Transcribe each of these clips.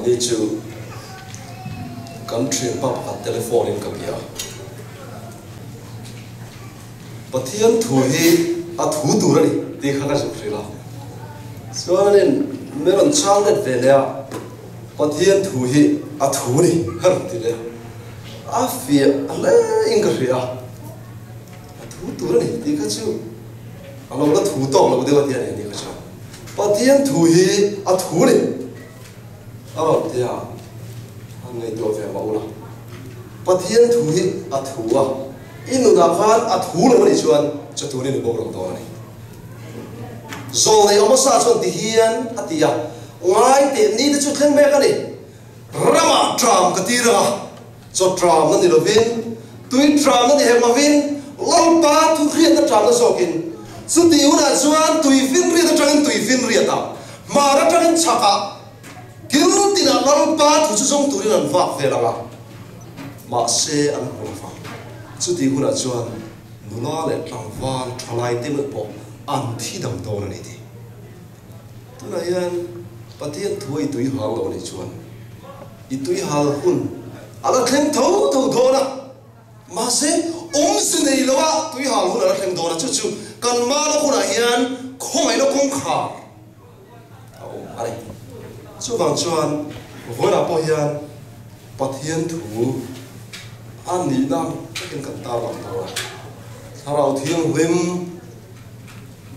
Hmanni chu kan thianpa pakhat telephone in ka bia. Pathian thu hi a thu tur a ni tih kha ka zuk hrilh a. Chuanin min rawn chhang let ve leh a, Pathian thu hi a thu a ni ka rawn ti leh a. A fiah hle in ka hria a, a thu tur a ni tih kha chu a lo la thu tawk lo deuh a tia ni ani kha chuan. Pathian thu hi a thu a ni a rawn ti a, a ngaihtuah ve mah ula. Pathian thu hi a thu a, i nunah khan a thu lo a nih chuan chatuan i ni bawk lo dawn a ni. Zawlnei Amosa chuan ti hian a ti a, Ngai teh ni te chu thleng mek a ni. Ramah tram ka tir ang a, chaw tramna ni lovin, tui tramna ni hek lovin, Lalpa thu hriatna tramna zawkin. Chuti hunah chuan tui finriat atangin tui finriatah, hmar atangin chhakah, kil tinah Lalpa thu chu zawng turin an vak vel ang a, mahse an hmu lova. Chuti hunah chuan nula leh tlangval thalai te meuh pawh an thi dam dawn a ni tih. Tunah hian Pathian thu a i tui hal lo anih chuan i tui hal hun a la thleng tho tho dawn a, mahse awmze nei lo a tui hal hun a la thleng dawn a, chu chu kan hmala hunah hian khawngaihna kawngkhar a awm a ni. Chuvang chuan vawiinah pawh hian Pathian thu a nihna takin kan tarlang dawn a, Thlarau Thianghlim,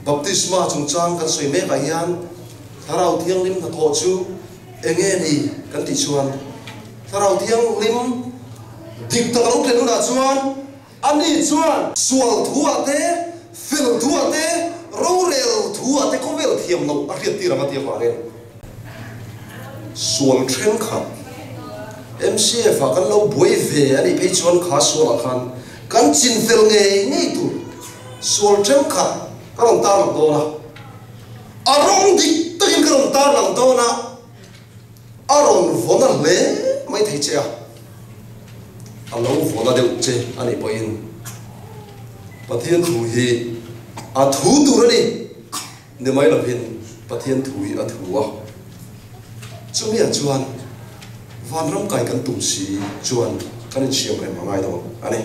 Baptisma chungchang kan sawi mekah hian Thlarau Thianghlim hnathawh chu eng nge ni kan tih chuan Thlarau Thianghlim dik tak a lo thlen hunah chuan ani chuan sual thuah te, fel thuah te, rorel thuah te khawvel thiam loh a hriat tir ang a ti avangin sual thenkhat MCF ah kan lo buai ve a nih phei chuan kha sualah khan kan chinfel ngei ngei tur Sual thenkhat ka rawn tarlang dawn a, a rawng dik takin ka rawn tarlang dawn a, a rawn vawna hle mai thei che a, a lo vawna deuh che a nih pawhin Pathian thu hi a thu tur a ni, ni mai lovin Pathian thu hi a thu a, chumiah chuan vanram kai kan tum si chuan kan insiam rem a ngai dawn a ni.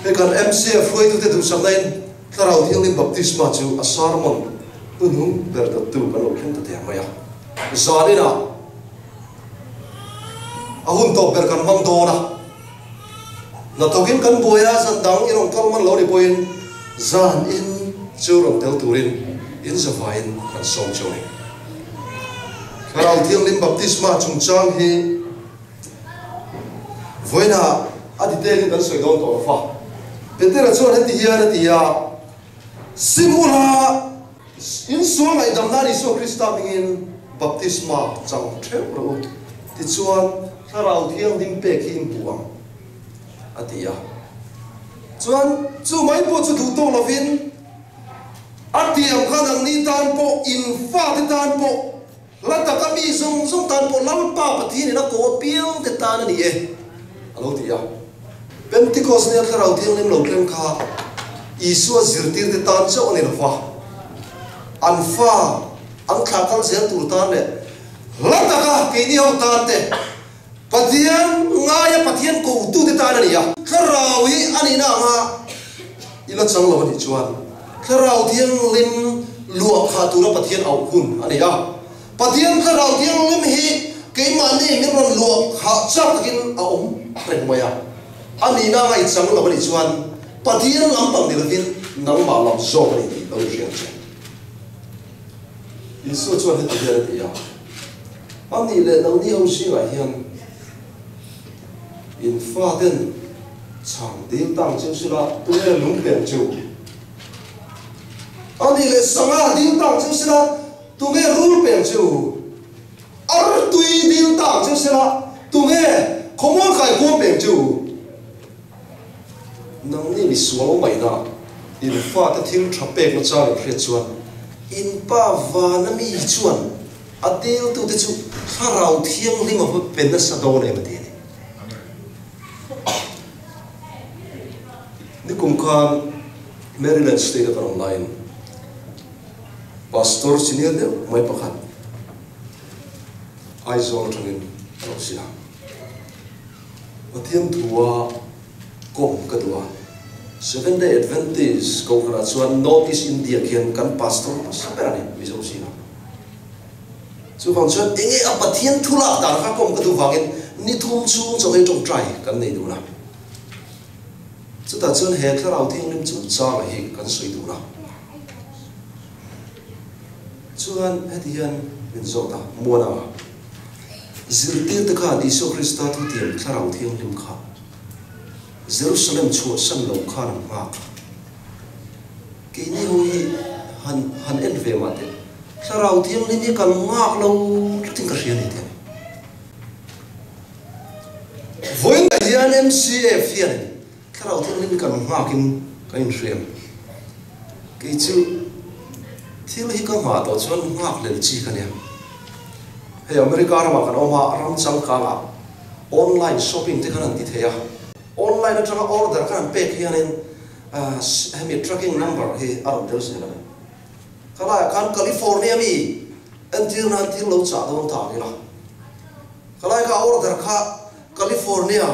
Hei kan MCF hruaitute duhsakna in Thlarau Thianghlim Baptisma chu a sermon hnuhnung ber dawttu kan lo thleng ta der mai a. Zan inah a hun tawp ber kan hmang dawn a. Hnathawkin kan buai a, zan dang i rawn kal man lo ni pawhin zan in chu rawn tel turin in zavaiin kan sawm cheu a ni. Thlarau Thianghlim Baptisma chungchang hi Vawiinah a detail in kan sawi dawn tawh lo fa. Petera chuan heti hian a ti a, Simula insual ngaihdam nan Isua Krista hmingin baptisma chang theuh rawh u, tichuan Thlarau Thianghlim pek hi in hmu ang, a ti a. Chuan chu mai pawh chu duh tawk lovin a ti ang khan anni tan pawh, in fate tan pawh, Hla taka mi zawng zawng tan pawh Lalpa Pathianin a ko apiang te tan a ni e, a lo ti a. Pentecost nia Thlarau Thianghlim lo thleng kha Isua zirtirte tan chauh a ni lo va, an fa an thlah kal zel tur tan leh hla taka keini ho tan te Pathian ngaia Pathian kotute tan a ni a. Thlarau hi a nihna anga i la chang lo a nih chuan Thlarau Thianghlim luah khah tura Pathian auh hun a ni a. Pathian Thlarau Thianghlim hi keimahni min rawn luah khah chak takin a awm reng mai a. A nihna anga i chang lo a nih chuan Pathian lampang ni lovin nangmah lam zawk a ni tih lo inhriat che. Isua chuan heti hian a ti a. A nih leh nangni ho zingah hian in faten chhang dil tang cheu sila tunge lung peng cheu? A nih leh sangha dil tang cheu sila tunge rul peng cheu? Artui dil tang cheu sila tunge khawmual kai kuam peng cheu? Nangni mi sual maina in fate thil tha pek na chang in hriat chuan in pa vana mi chuan A diltute chu Thlarau Thianghlim a va pe nasa dawn em a ti a ni. Nikum khan Maryland State a kan awm laiin Pastor senior deuh mai pakhat Aizawl atangin a lo sin a. Pathian thua kawm ka duh a. Seventh Day Adventist kohhranah chuan North East India khian kan pastor hmasa ber a ni Mizo zingah. Chuvang chuan enge a Pathian thu lak dan kha kawm ka duh vangin ni thum chhung chaw ei tawngtai kan nei dun a. Chutah chuan he Thlarau Thianghlim chungchanga hi kan sawi dun a. Chuan heti hian min zawt a, Muana, zirtirte khan Isua Krista thutiam Thlarau Thianghlim kha Jerusalem chhuahsan lo khan an nghak a. Keini ho hi han han en ve mah teh, Thlarau Thianghlim hi kan nghak lo tlatin ka hria a ni teh. Vawiinah hian MCF hian Thlarau Thianghlim kan nghakin kan inhriam. Kei chu thil hi ka nghah tawh chuan nghak lel chi ka nia. Hei America ramah kan awm a, ram changkangah online shopping te khan an ti thei a. Online atanga order khan an pek hianin hemi tracking number hi a rawn tel zel a ni. Khalaiah khan California mi entir nan thil lo chah dawn ta ang ila. Khalai kha order kha California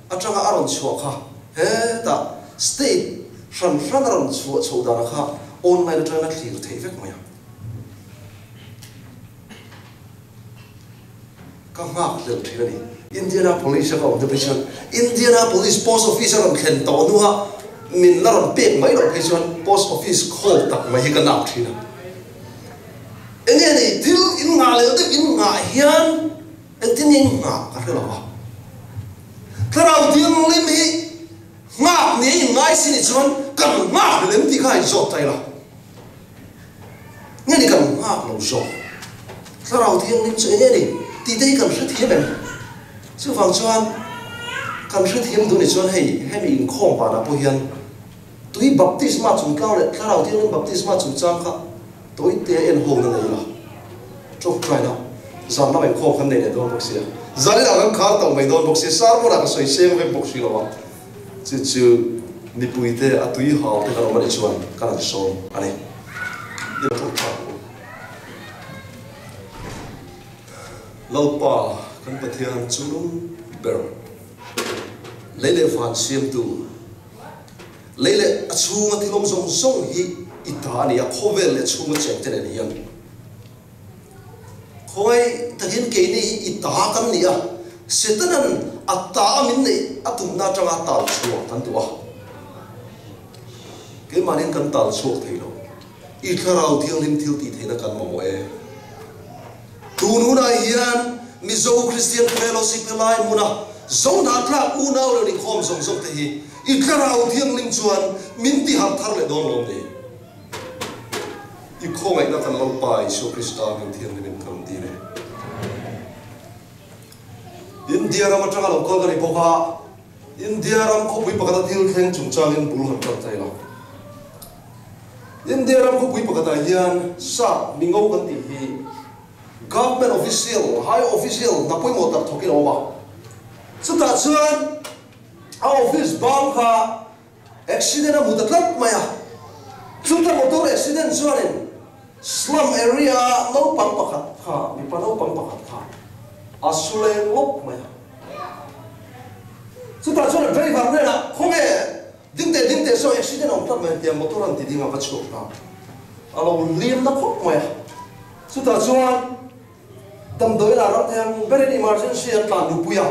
atanga a rawn chhuah kha hetah state hran hran a rawn chhuah chhoh dana kha online atangin a thlir theih vek mai a. Ka nghak hlel thin a ni. Indianapolis a ka awm te phei chuan Indianapolis post office a rawn thlen tawh hnuah min la rawn pek mai loh phei chuan post office call tak mai hi ka nak thin a. Enge ni thil in nghah leh deuh in nghah hian Engtin nge nghah ka hre lo a. Thlarau Thianghlim hi nghak ni a inngai si nih chuan kan nghak lem tih kha a inzawt ta ila. Nge ni kan nghak lo zawk? Thlarau Thianghlim chu enge ni tih te hi kan hrethiam em? Chuvang chuan kan hrethiam duh nih chuan hei hemi inkhawm vanah pawh hian tui baptisma chungtlang leh Thlarau Thianghlim baptisma chungchang kha Tawite a en ho na nei la, tawngtaina zan lamah inkhawm kan nei leh dawn bawk sia, zaninah kan khar tawh mai dawn bawk sia, sermon ah ka sawi seng vek bawk si lo a, chu chu mipuite a tui hau te kan awm a nih chuan kan han sawm a ni. I lo tawngtai ang u. Lalpa kan Pathian chungnung ber, lei leh van siamtu, Lei leh a chhunga thil awm zawng zawng hi i ta a ni a, khawvel leh chhunga cheng te nen hian khawngaih takin keini hi i ta kan ni a, Setanan a ta a min neih a tumna atanga tal chhuah kan duh a, keimahniin kan tal chhuak thei lo, i Thlarau Thianghlim thil tih theihna kan mamawh e. Tun hunah hian Mizo Christian Fellowship helai hmuna Zohnahthlak unau leh inkhawm zawng zawng te hi i Thlarau Thianghlim chuan min ti harh thar leh dawn lawm ni? I khawngaihna kan Lalpa Isua Krista min Thianghlimin kan dil e. India ram atanga lo kal ka ni bawk a, India ram khawpui pakhata thil thleng chungchangin bul han tan thei lo. India ram khawpui pakhatah hian sap mingo kan tih hi government official, high official hna pawimawh tak thawkin a awm a. Chutah chuan a office bang kha accident a hmu ta tlat mai a. Chuta motor accident chuanin slum area a naupang pakhat kha, mipa naupang pakhat kha a su leng lawk mai a. Chutah chuan a driver hnenah, Khawnge? Ding teh ding teh saw accident awm tlat mai tia motor an ti ding a va chhuak ta a lo liam na khawp mai a chutah chuan damdawi lah ram thei ang berin emergency an tlan luh pui a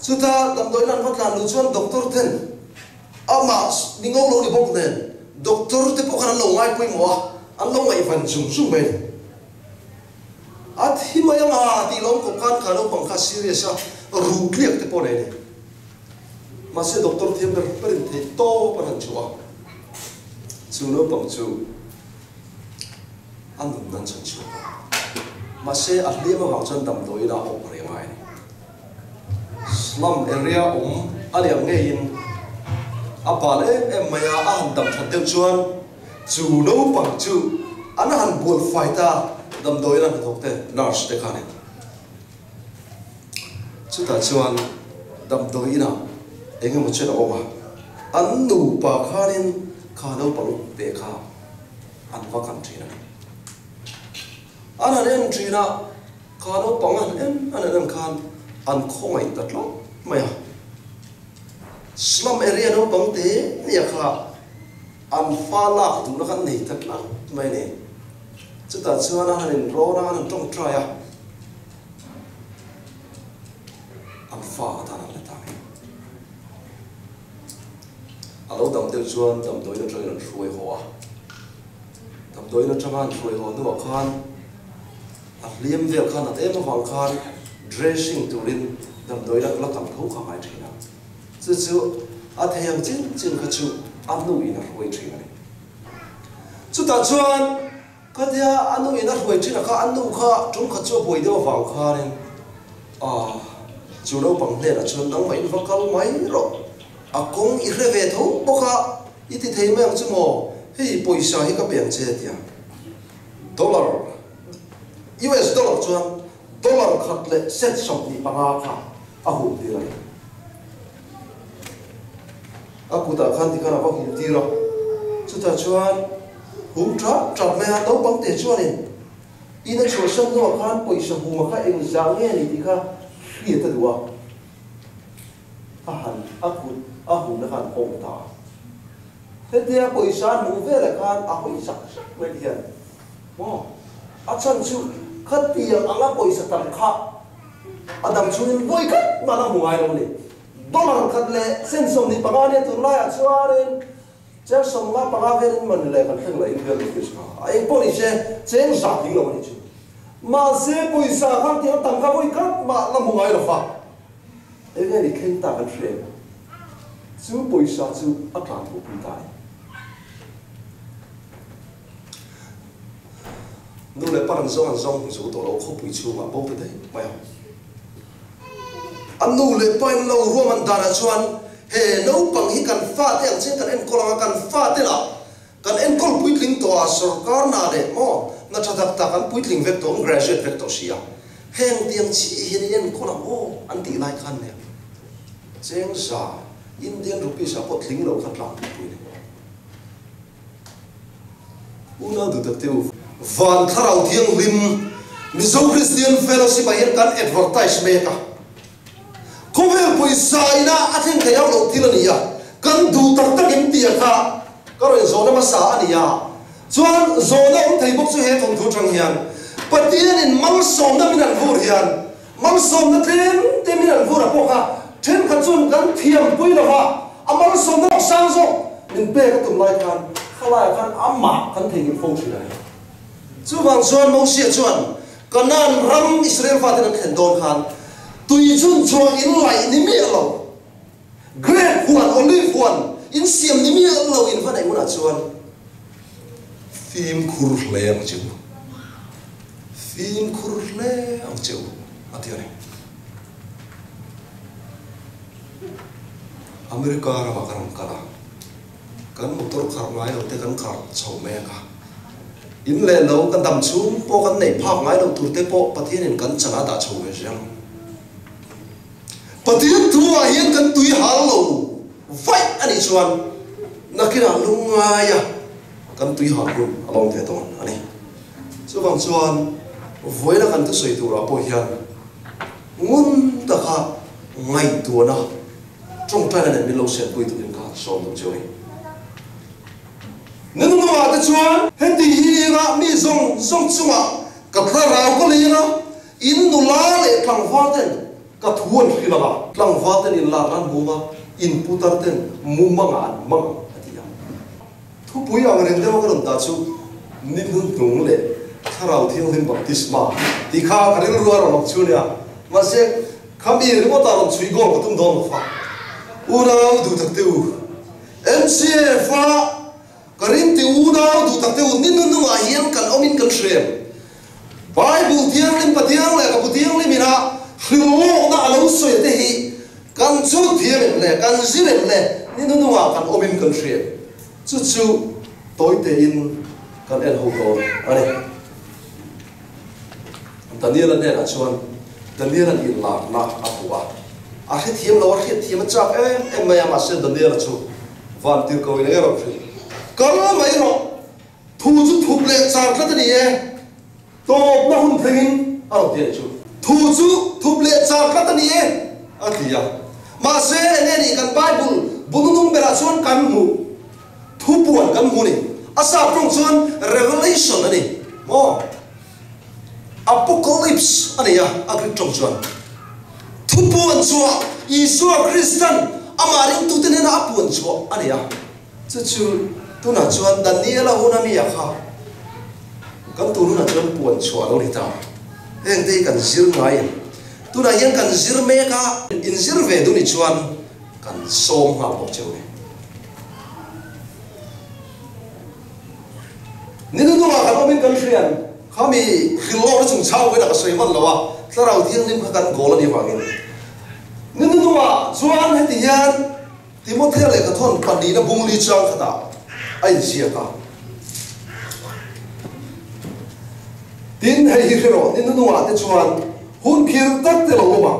chuta damdawi lah an va tlan luh chuan doctor ten amah ni ngo lo ni bawk nen doctor te pawh khan an lo ngai pawimawh a an lo ngaihvan zung zung mai a ni a thi mai anga tih lawm kawp khan kha naupang kha serious a ruh tliak te pawh nei a ni. Mahse doctor thiam ber berin theih tawp an han chhuah a, chu naupang chu a nun nan chhan chhuak a. Mahse a hliam avang chuan damdawiin a awm reng a ni. Slum area awm a liam ngeiin a bal em em mai a, a han dam that deuh chuan chu naupang chu an han bual fai ta damdawiin a hnathawk te nurse te khanin. Chutah chuan damdawi inah eng emaw chen a awm a, an nupa khanin kha naupang te kha an va kan thin a ni. An han en thin a, Kha naupang an en an en ang khan an khawngaih ta tlat mai a. Slum area naupang te nia kha an fa lak duhna kha an nei ta tlat mai a ni. Chutah chuan a han inrawn a, an han tawngtai a, an fa atan an la ta mai. A lo dam deuh chuan damdawiin atangin an hruai haw a. Damdawiin atanga an hruai haw hnuah khan a hliam vel khan a tlem avang khan dressing turin damdawiin a la kal tho kha ngai thin a. Chu chu a thei ang chin chin kha chu a nuin a hruai thin a ni. Chutah chuan khatia a nuin a hruai thin a kha a nu kha tum khat chu a buai deuh avang khanin ah chu naupang hnenah chuan nangmah in va kal mai rawh, a kawng i hre ve tho bawk a, i ti thei mai ang chu maw, hei pawisa hi ka pe ang che tia dollar, US dollar chuan dollar khat leh cent 25 kha a hum tir a ni. A kutah khan tikhan a va hum tir a, chutah chuan hum tap tap mai a, naupang te chuanin in a chhuahsan hnuah khan pawisa huma kha eng zah nge ni tih kha hriat a duh a, a han a kut a humna khan awm ta a. Hetia pawisa a hmuh velah khan a hawi zak zak mai ti hian maw a chhan chu khatiang anga pawisa tam kha a dam chhungin vawi khat mah la hmu ngai lo a ni. Dollar khat leh cent 25 nia tun laiah chuanin cheng 55 velin man leh kan thleng lah Indian rupees kha a eng pawh ni se cheng za tling lo a nih chu. Mahse pawisa khan tiang tam kha vawi khat mah la hmu ngai lo fa. Eng nge ni thleng ta kan hria em? Chu pawisa chu a tlan pawh pui ta a ni. Nu leh pa an zawng an zawng hmu zo tawh lo khawpui chhungah bo ta daih mai ang. A nu leh pa in lo ruahman danah chuan he naupang hi kan fate ang chian kan enkawl ang a, kan fate lah kan enkawl puitling tawh a, sorkar hna leh maw hna tha tak tak an puitling vek tawh, an graduate vek tawh si a, heng tiang chi hian i enkawl ang aw an tih lai khan nen cheng za Indian rupees ah pawh tling lo kha tlang pui ni. Unau duh tak te u. Van Thlarau Thianghlim Mizo Christian Fellowship ah hian kan advertise mek a. Khawvel pawisa ina a thleng thei hauh loh thil a ni a, kan duh tak tak em tih a kha ka rawn zawhna hmasa a ni a. Chuan zawhna awm thei bawk chu he thawnthu atang hian Pathianin malsawmna min an vur hian malsawmna tlem te min an vur a pawh kha thenkhat chuan kan thiampui lo va, a malsawmna lak sang zawk min pek a tum lai khan khalaiah khan amah kan theihnghilh fo thin a ni. Chuvang chuan Mosia chuan Kanaan ram Israel faten an thlen dawn khan tui chun chuang in laih ni miah lo, grape huan, olive huan in siam ni miah lo in va neih hunah chuan fimkhur hle ang che u, fimkhur hle ang che u a ti a ni. America ramah kan rawn kal a, kan motor kharh ngai lo te kan kharh chho mek a, in leh lo kan dam chhung pawh kan neih phak ngai lo tur te pawh Pathianin kan chan a dah chho ve zel ang. Pathian thu ah hian kan tui hal lo vaih a nih chuan nakinah lungngaia kan tui hal hun a lawm ve dawn a ni. Chuvang chuan vawiina kan thusawi turah pawh hian ngun taka ngaihtuahna tawngtaina nen min lo sianpui turin ka han sawm duh che u ni. Nungnungah te chuan heti hi ina mi zawng zawng chungah ka thlarau ka leng a, in nula leh tlangval ten ka thu an hrilh ang a, tlangval ten in lar an hmung a, in putar ten mumangah an hmang ang a ti a. Thupui ang reng deuha ka rawn dah chu ni hnuhnung leh Thlarau Thianghlim Baptisma tih kha ka rilru a rawn awm chu nia. Mahse, khami ringawtah rawn chhui goal ka tum dawn lo fa. Unau duh tak te u. MCF a ka rin ti unau duh tak te u ni nunungah hian kan awmin kan hrem. Bible Thianghlim Pathian leh ka Pu Thianghlim ina hrilhlawkna a lo sawi te hi kan chhut thiam em le, kan zir em le, ni nunungah kan awmin kan hrem. Chu chu tawi tein kan en ho dawn a ni. Daniel-a hnenah chuan Daniel-a'n inlarna a hmu a. A hrethiam lo, a hriatthiam a chak em em mai a, mahse Daniel-a chu van tirhkoh in eng erawh hrilh kal mai rawh, thu chu thup leh char tlat a ni e, tawpna hun thlengin A rawn ti a nih chu. Thu chu thup leh char tlat a ni e, a ti a. Mahse, eng nge nih kan Bible bu nunung berah chuan kan hmuh thupuan kan hmu ni. A sap tawng chuan Revelation a ni maw? Apocalypse a ni a, a Greek tawng chuan. Thupuan chhuah, Isua Kristan amah ringtute hnena a puan chhuah a ni a. Chu chu tunah chuan Daniela huna mi a kha kan tun hunah chuan puan chhuah a lo ni ta. Heng te hi kan zir ngai em? Tunah hian kan zir mek a, inzir ve duh ni chuan kan sawm nghal bawk cheu ni. Ni nunungah kan awmin kan hrian kha mi hrilhlawkna chungchang pawhin a ka sawi hman lo a, Thlarau Thianghlim kha kan goal a nih vangin. Ni nunungah chuan heti hian Timothea lehkhathawn pahnihna bungli chang khatah a inziak a. Tin, hei hi hre rawh, ni nunungah te chuan hun phir tak te lo awm a,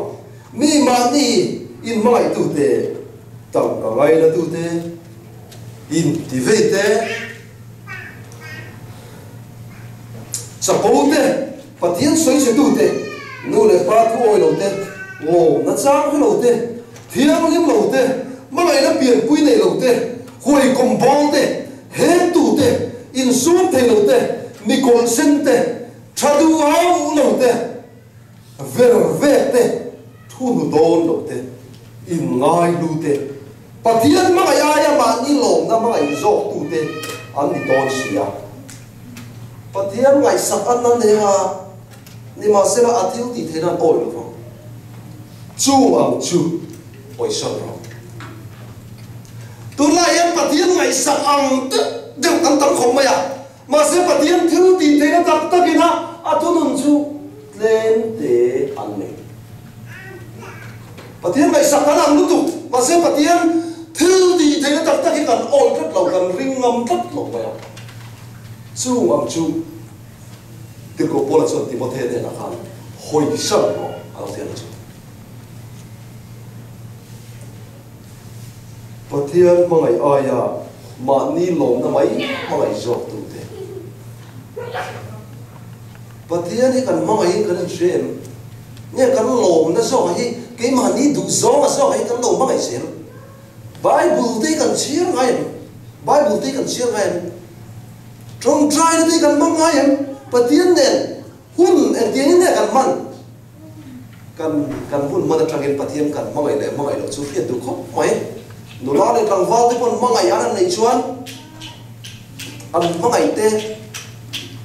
mi mahni inhmangaihtute, tangka ngainatute, intiveite, chapote, Pathian sawichhetute, nu leh pa thu awi lote, lawmna chang hre lote, thianghlim lote, hmangaihna pianpui nei lote, huaikawm bawlte, hengtute, insum thei lote, mi kawlhsen te, tha duh hauh lote, ver vek te, thu nu dawn lo te, inngaihlu te, Pathian hmangaih aia mahni lawmna hmangaih zawktute an ni dawn si a. Pathian ngaihsak an la nei a, nimahsela a thil tih theihna an awi lo vang. Chu ang chu pawisawn rawh. Tunlai hian Pathian ngaihsak ang deuh deuh kan tam khawp mai a. Mahse Pathian thil tih theihna tak takin a a thunun chu tlem te an nei. Pathian ngaihsak kan ang lutuk, mahse Pathian thil tih theihna tak tak hi kan awi tlat lo, kan ring ngam tlat lo mai a. Chung ang chu Tirhkoh Paula chuan Timothea hnenah khan hawisan rawh a lo ti a ni chu. Pathian hmangaih aia mahni lawmna mai hmangaih zawk tute. Pathian hi kan hmangaihin kan inhre em? Nge kan lawmna zawkah hi keimahni duh zawnga zawkah hi kan lo hmangaih zel? Bible te hi kan chhiar ngai em? Bible te hi kan chhiar ngai em? Tawngtaina te hi kan hmang ngai em? Pathian nen hun engtiangin nge kan hman? Kan kan hun hman atangin Pathian kan hmangaih leh hmangaih loh chu hriat duh khawp mai. Nula leh tlangval te pawn hmangaih an han neih chuan an hmangaih te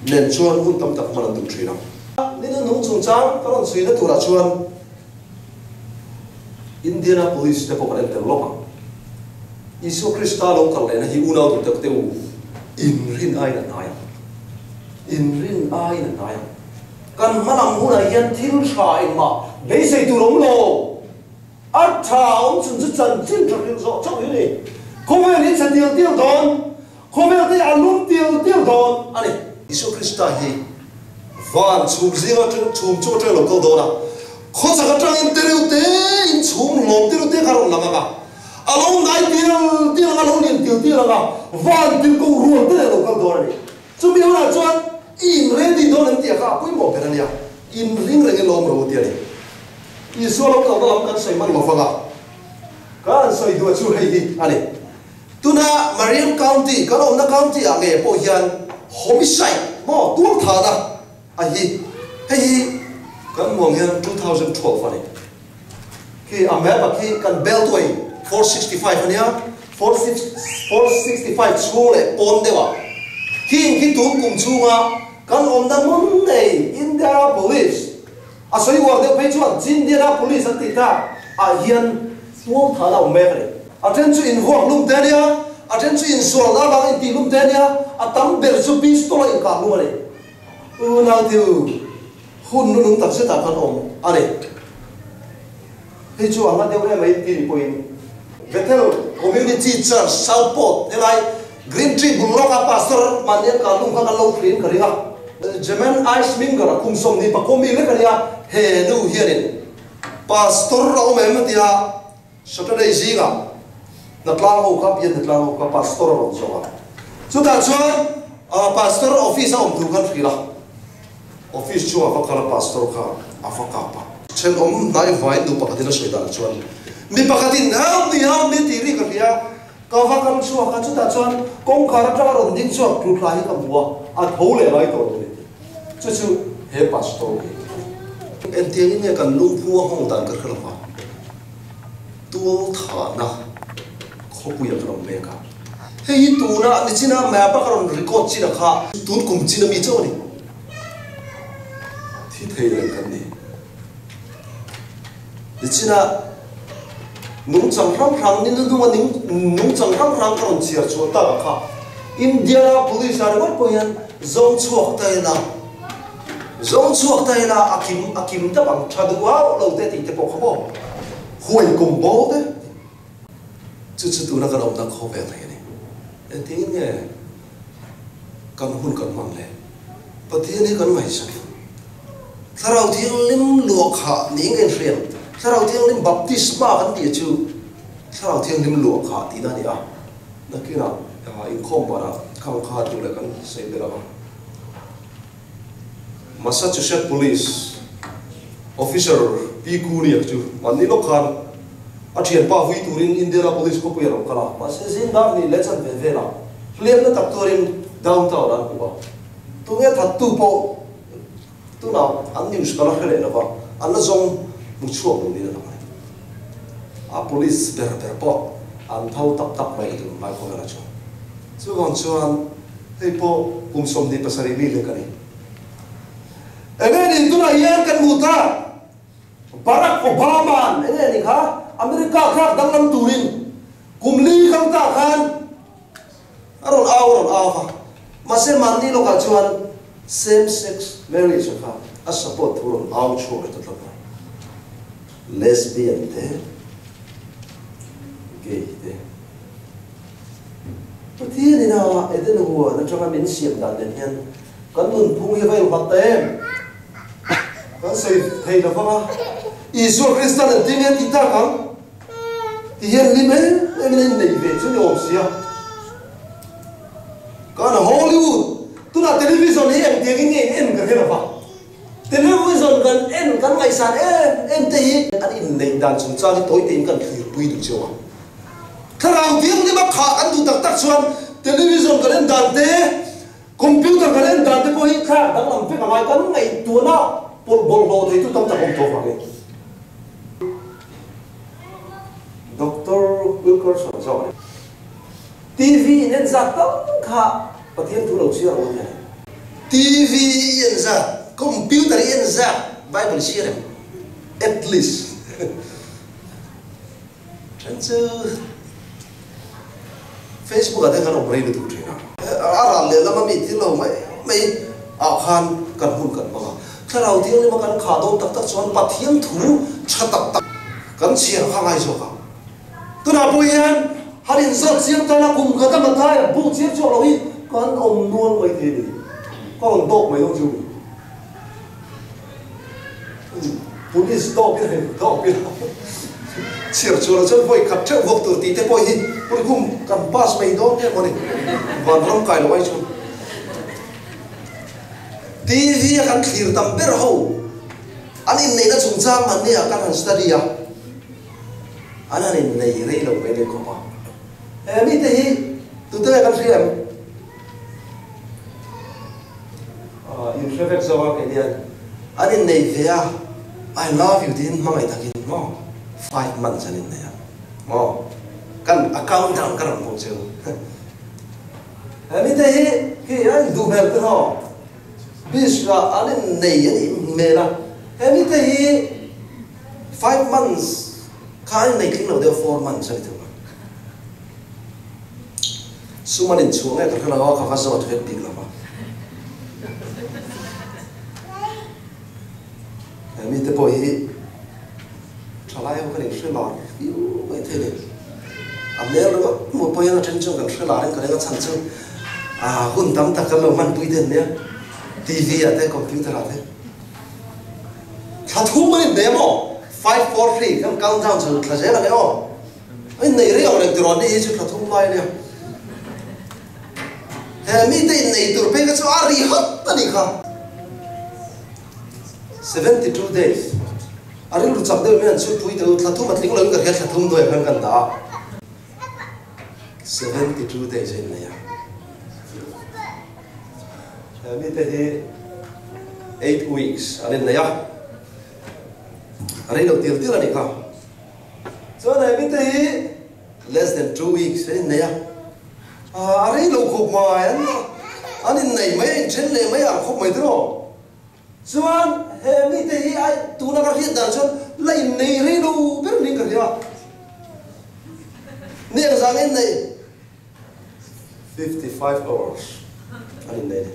nen chuan hun tam tak hman an duh thin a. Ni nunung chungchang ka rawn chhuina turah chuan Indianapolis te pawh kan en tel lawk ang. Isua Krista lo kal lehna hi unau duh tak te u inrin aiin a hnai ang. Inrin aiin a hnai ang. Kan hma lam hunah hian thil tha engmah beisei tur awm lo. A tha awm chhun chu chanchin tha hrilh zawh chauh hi a ni. Khawvel hi chhe tial tial dawn, khawvel te hi a lum tial tial dawn a ni. Isua Krista hi van chhum zinga chhum chu atang lo kal dawn a, khawchhak atangin tereuh te in chhum hlawm tereuh te kha a rawn lang ang a, a lo nai tial tial ang a, a lo lian tial tial ang a, van tirhkoh rual te leh lo kal dawn a ni. Chumi hunah chuan i in ready dawn em tih kha a pawimawh ber a nia, in ring reng in lawm ro ti a ni. Isua lo kalna lam kan sawi hman lo vang a, kan sawi duh chu hei hi a ni. Tuna Marion County, kan awmna county ah nge pawh hian homicide maw tualthahna a hi, hei hi kan hmuh ang hian 2012 a ni. Khi a map ah khi kan beltway 465 a nia, 465 chhung leh pawn deuh ah khing khi tun kum chhunga kan awmna hmun nei Indianapolis a sawi uar deuh phei chuan Chindianapolis an tih tak ah hian tualthahna a awm mek a ni. A then chu invuak lum te a nia, a then chu insualna avanga intih lum te a nia, a tam ber chu pistol a inkah lum a ni. Unau thil hun nunung tak zetah kan awm a ni. Hei chu a hma deuh em mai tih ni pawhin Bethel Community Church Southport helai Green Tree bul lawka Pastor Manian Kalung kha kan lo hriin ka ring a. German Ice Minger a kum 23 mi lek a nia, he nu hianin Pastor a awm em a tia Saturday zingah hnatlang ho kha Pian hnatlang ho kha Pastor a rawn zawh a. Chutah chuan Pastor office a awm tur khan hrilh a. Office chungah va kal a pastor kha a va kap a. Thenawm hnaivai nu pakhatin a sawi dan chuan mi pakhatin help me help me tih ri ka hria ka va kal chhuak a chutah chuan kawngkhar atanga rawn ding chhuak tlutla hi ka hmu a a tho leh lai tawh lo ni chu chu he pastor hi Engtiangin nge kan lungphu a nghawng dan ka hre lova tualthahna khawpuia kan awm mek a. Hei hi tuna nichina map a ka rawn record chin a kha tun kum chin ami chauh a ni. Thi thei reng kan ni. Nichina nungchang hrang hrang ni hnuhnunga nungchang hrang hrang ka rawn chhiar chhuah tak a kha Indiana police ah ringawt pawh hian zawng chhuak ta ila zawng chhuak ta ila a kim a kim dap ang tha duh hauh lo te tih te pawh kha maw huai kum bawl te Chu chu tuna kan awmna khawvel thei a ni. Engtin nge kan hun kan hman le? Pathian hi kan ngaihsakin Thlarau Thianghlim luahkhah niin ka inhriat. Thlarau Thianghlim baptisma kan tih chu Thlarau Thianghlim luahkhah tihna a ni a. Nakinah inkhawm banah khang kha duh leh kan sawi ber ang a. Massachusetts Police Officer Pi Kuniak chu mahni lawk khan a thianpa vui turin Indianapolis khawpui a rawn kal a, mahse zing dar hnih leh chanve velah hliamna tak tuarin downtown an hmu a. Tunge thattu pawh tunah an news ka la hre leh lova, an la zawng hmu chhuak lo niin a lang a ni. A police ber ber pawh an tho tak tak mai ka ti mai khawvelah chuan. Chuvang chuan hei pawh kum 27 mi lek a ni. Enge ni tunah hian kan hmuh ta? Barack Obama-a'n enge ni kha America thlak danglam turin kum li kal ta khan a rawn au a rawn au va. Mahse mahni lawkah chuan same sex marriage kha a support thu rawn au chhuak leh ta tlat mai. Lesbian te, gay te. Pathian ina Eden huan atanga min siam dan nen hian kan nunphung hi va innghat ta em? Kan sawi thei lo vang a, Isua Krista nen ti nge tih tak ang? Ti hian hlim em em in a inneih ve chu ni awm sia. Kan Hollywood, tunah television hi engtiangin nge in en ka hre lo va. Television kan en kan ngaihsan em em te hi an inneih dan chungchang hi tawi tein kan thlirpui duh cheu a. Thlarau thianghlim a khah kan duh tak tak chuan television kan en dan te, computer kan en dan te pawh hi thlak danglam vek a ngai. Kan ngaihtuahna pawlh bawlhhlawh thei chu tam tak awm tawh vangin. Doctor Wilkerson zawk a ni. TV in en zat tam kha Pathian thu lo chhiar awm hian. TV i en zat, computer i en zat Bible chhiar em? At least. Then chu Facebook ah te khan awm rei lutuk thin a. A ral leh lama mi thil lo mai mai ah khan kan hun kan hmang a. Thlarau Thianghlim a kan khah dawn tak tak chuan Pathian thu tha tak tak kan chhiar kha ngai zawk ang. Tunah pawh hian han inzawt chiang tan a kum khat a Mathaia bu chiang chhuak lo hi kan awm nual mai thei a ni. Ka rawn dawk mai dawn chu. Police dawk ila dawk ila chhiar chhuah chuan vawi khat theuh vawk tur tih te pawh hi pulkhum kan pass mai dawn nge mawni vanram kai lo ai chuan TV a kan thlir tam ber ho an inneihna chungchang mahni ah kan han study a an han innei rei lo mai leh khawp a he mite hi tute kan hria em? In hre vek zawk a kei hian an innei ve a I love you tiin hmangaih takin maw 5 months an innei a maw kan a countdown ka rawn hmuh chu he mite hi khi a induh hmel te haw beach ah an innei a nih hmel a he mite hi 5 months kha an innei tling lo deuh 4 months a ni thung a. Sum an inchhuah nge ka hre lo a, ka va zawt vek bik lo va. He mite pawh hi thalai ho kan inhre lar viau mai thei ni. A hmel ringawt hmuh pawh hian a then chuan kan hre larin ka ring a chhan chu hun tam tak kan lo hmanpui te an nia, TV ah te, computer ah te. Thla thum an inbe maw? Five, four, three kan count down chho thla zel ang e aw. A innei rei ang reng tiraw ni hi chu thla thum lai ania. He mite innei tur phei kha chu a ri hat a nih kha. 72 days. A rilru chak deuh hian chhut pui teh u, thla thum a tling loin ka hria thla thum hnuaiah khan kan dah a. 72 days a innei a. He mite hi 8 weeks an innei a. A rei lo til til a nih kha. Chuan he mite hi less than 2 weeks an innei a. A rei lo khawp mai, an an innei mai a inthen leh mai ang khawp mai tiraw. Chuan he mite hi a tuna ka hriat dan chuan la innei rei lo ber niin ka hria. Ni engzah nge innei? 55 hours an innei ni.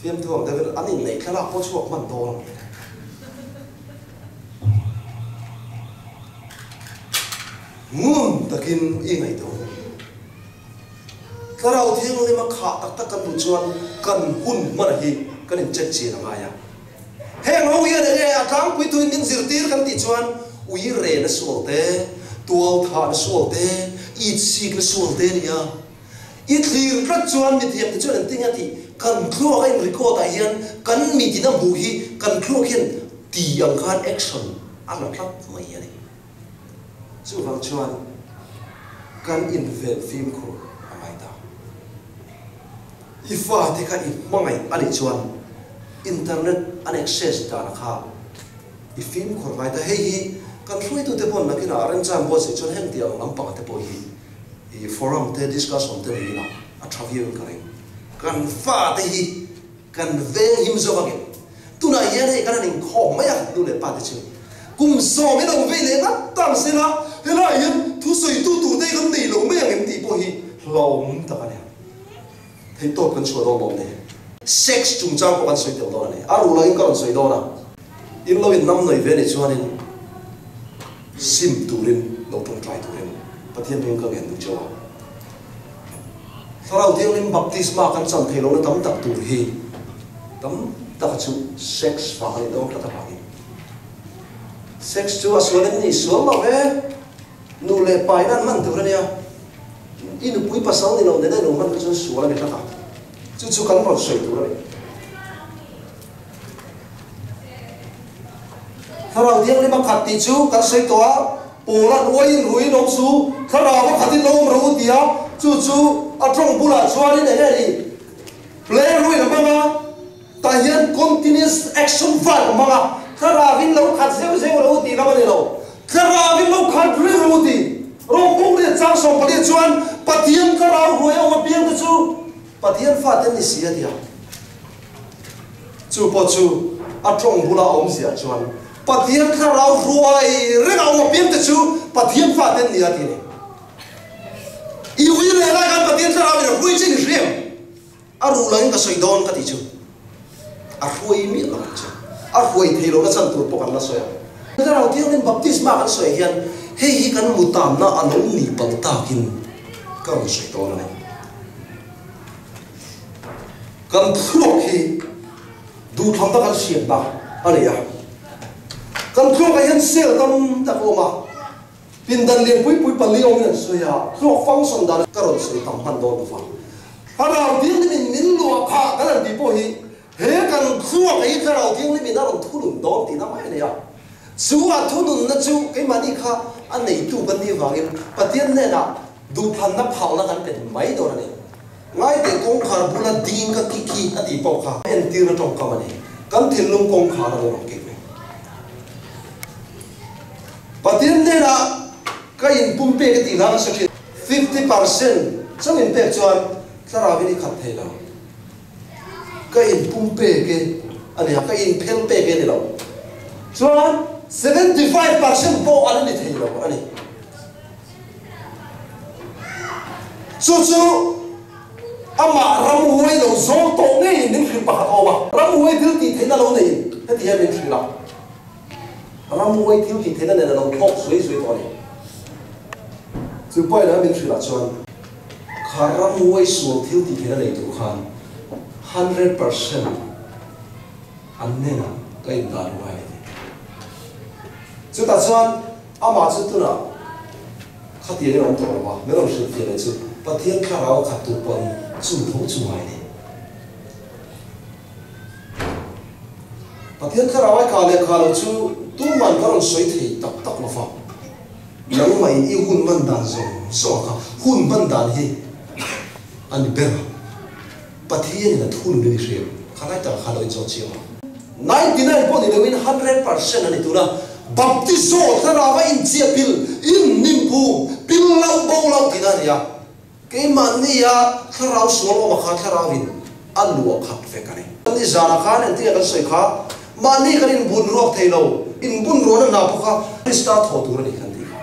Fiamthu ang deuhin an inneih thlalak pawh chhuak hman dawn ang. Ngun takin i ngaihtuah ang. Thlarau Thianghlim a khah tak tak kan duh chuan kan hun hman hi kan in check chian a ngai a. Heng ho hian enge a tlangpui tuin min zirtir kan tih chuan ui rena sual te, tual thahna sual te, it sikna sual te a ni a. I thlir tlat chuan mithiam te chuan an ti nge tih kan thluak a in record ah hian kan mitin a hmuh hi kan thluak hian ti ang khan action a la tlat mai a ni. Chuvang chuan kan inven fimkhur a ngai ta. I fate kha i hmangaih a nih chuan internet an access dan kha i fimkhur ngai ta. Hei hi kan hruaitute pawn nakinah remchang buatsaih chuan heng tih ang lampang te pawh hi i forum te discussion te nei ila a tha viau in ka ring. Kan fate hi kan veng him zawk angin tunah hian hei kan han inkhawm mai a nu leh pa te chu kum sawm in lo vei leh ngat ta ang sela helaiah hian thusawitu tur te hi kan nei lo mai ang em tih pawh hi hlauhawm tak a ni. Theihtawp kan chhuah dawn lawm ni. Sex chungchang pawh kan sawi tel dawn a ni. A ruh langin ka rawn sawi dawn a. In lo in nam nawi ve nih chuanin sim turin lo tawngtai turin Pathian hming ka ngen duh cheu a. Thlarau Thianghlim baptisma kan chan thei lohna tam tak tur hi tam taka chu sex vang a nih dawn tlat avangin sex chu a sual em ni? Sual lo ve. Nu leh pa in an hman tur a nia. I nupui pasal ni lo nena i lo hman kha chuan sual a ni tlat a. Chu chu kan rawn sawi tur a ni. Thlarau Thianghlim a khat tih chu kan sawi tawh a, Paula'n uaiin ruiin awm su, Thlarau a khatin lo awm rawh u ti a, chu chu a tawng bulah chuanin eng nge ni? Play ruin a hmang a, tah hian continuous action verb a hmang a, Thlarauin lo khat zeuh zeuh rawh u tih lam a ni lo. Thlarauin lo khat rih rawh u tih. Rawng riat chang 14 chuan Pathian Thlarau hruai a awm apiang te chu Pathian fate an ni si a ti a. Chu pawh chu a tawng bula a awmziah chuan Pathian Thlarau hruai reng a awm apiang te chu Pathian fate an ni a ti a ni. I ui leh lai khan Pathian Thlarau in a hruai che ni hriam. A ruh langin ka sawi dawn ka tih chu a hruai miah lo ang che. A hruai thei lohna chan tur pawh kan la sawi ang. Thlarau Thianghlim baptisma kan sawi hian hei hi kan mutanna a lo ni palh takin ka rawn sawi dawn a ni. Kan thluak hi duhthlamna kan siamna a ni a. Kan thluakah hian cell tam tak a awm a. Pindan lian pui pui pali awmin an sawi a, thluak function dan ka rawn sawi tam hman dawn lova. Thlarau Thianghlimin min luah phah kan han tih pawh hi he kan thluak hi Thlarau Thianghlimin a rawn thunun dawn tihna mai a ni a. Chu a thununna chu keimahni kha a neitu kan nih vangin Pathian hnenah duhthlanna phalna kan pe mai dawn a ni. Ngaiteh kawngkhar bula ding ka kik hi a tih pawh kha entirna tawngkam a ni. Kan thinlung kawngkhar a lo rawn kik mai. Pathian hnenah ka inpum pek a tih hlan a sa thin. 50% chauh inpek chuan thlarauin i khat thei lo. Ka inpum pek e a nia, ka inphel pek e a ni lo. Chuan 75% pawh a la ni thei lo a ni. Chu chu amah ramhuai lo zawl tawh ngeiin min hrilh pakhat awm a. Ramhuai thil tih theihna lo neiin heti hian min hrilh a. Ramhuai thil tih theihna nen a lo thlawk zuai zuai tawh a ni. Chu pawhin a min hrilh ah chuan kha ramhuai sual thil tih theihna nei tur khan 100% an hnenah ka indah ruai a ti. Chutah chuan amah chu tunah khatiangin a awm tawh lo a, min rawn hrilh fiah leh chu Pathian thlarau a khat tur pawn chu tho chu ngai a ni. Pathian thlarau ai kha leh kha lo chu tuman ka rawn sawi thei tak tak lo va. Nangmah in i hun hman dan zawng zawng kha hun hman dan hi a ni ber a. Pathian in a thun min i hria kha lai tak kha lo inzawt chiang a. 99 pawh ni lo in 100% a ni tuna Baptizo thlarau a inchiah pil in nim phum pil lo bo lo tihna a ni a. Keimahnia thlarau sual awm a kha thlarau in a luah khat vek a ni. Ni zanah khan engtinge kan sawi kha mahni kan inbun ruak thei lo, inbun ruahna hna pawh kha Krista thawh tur a ni kan tih kha.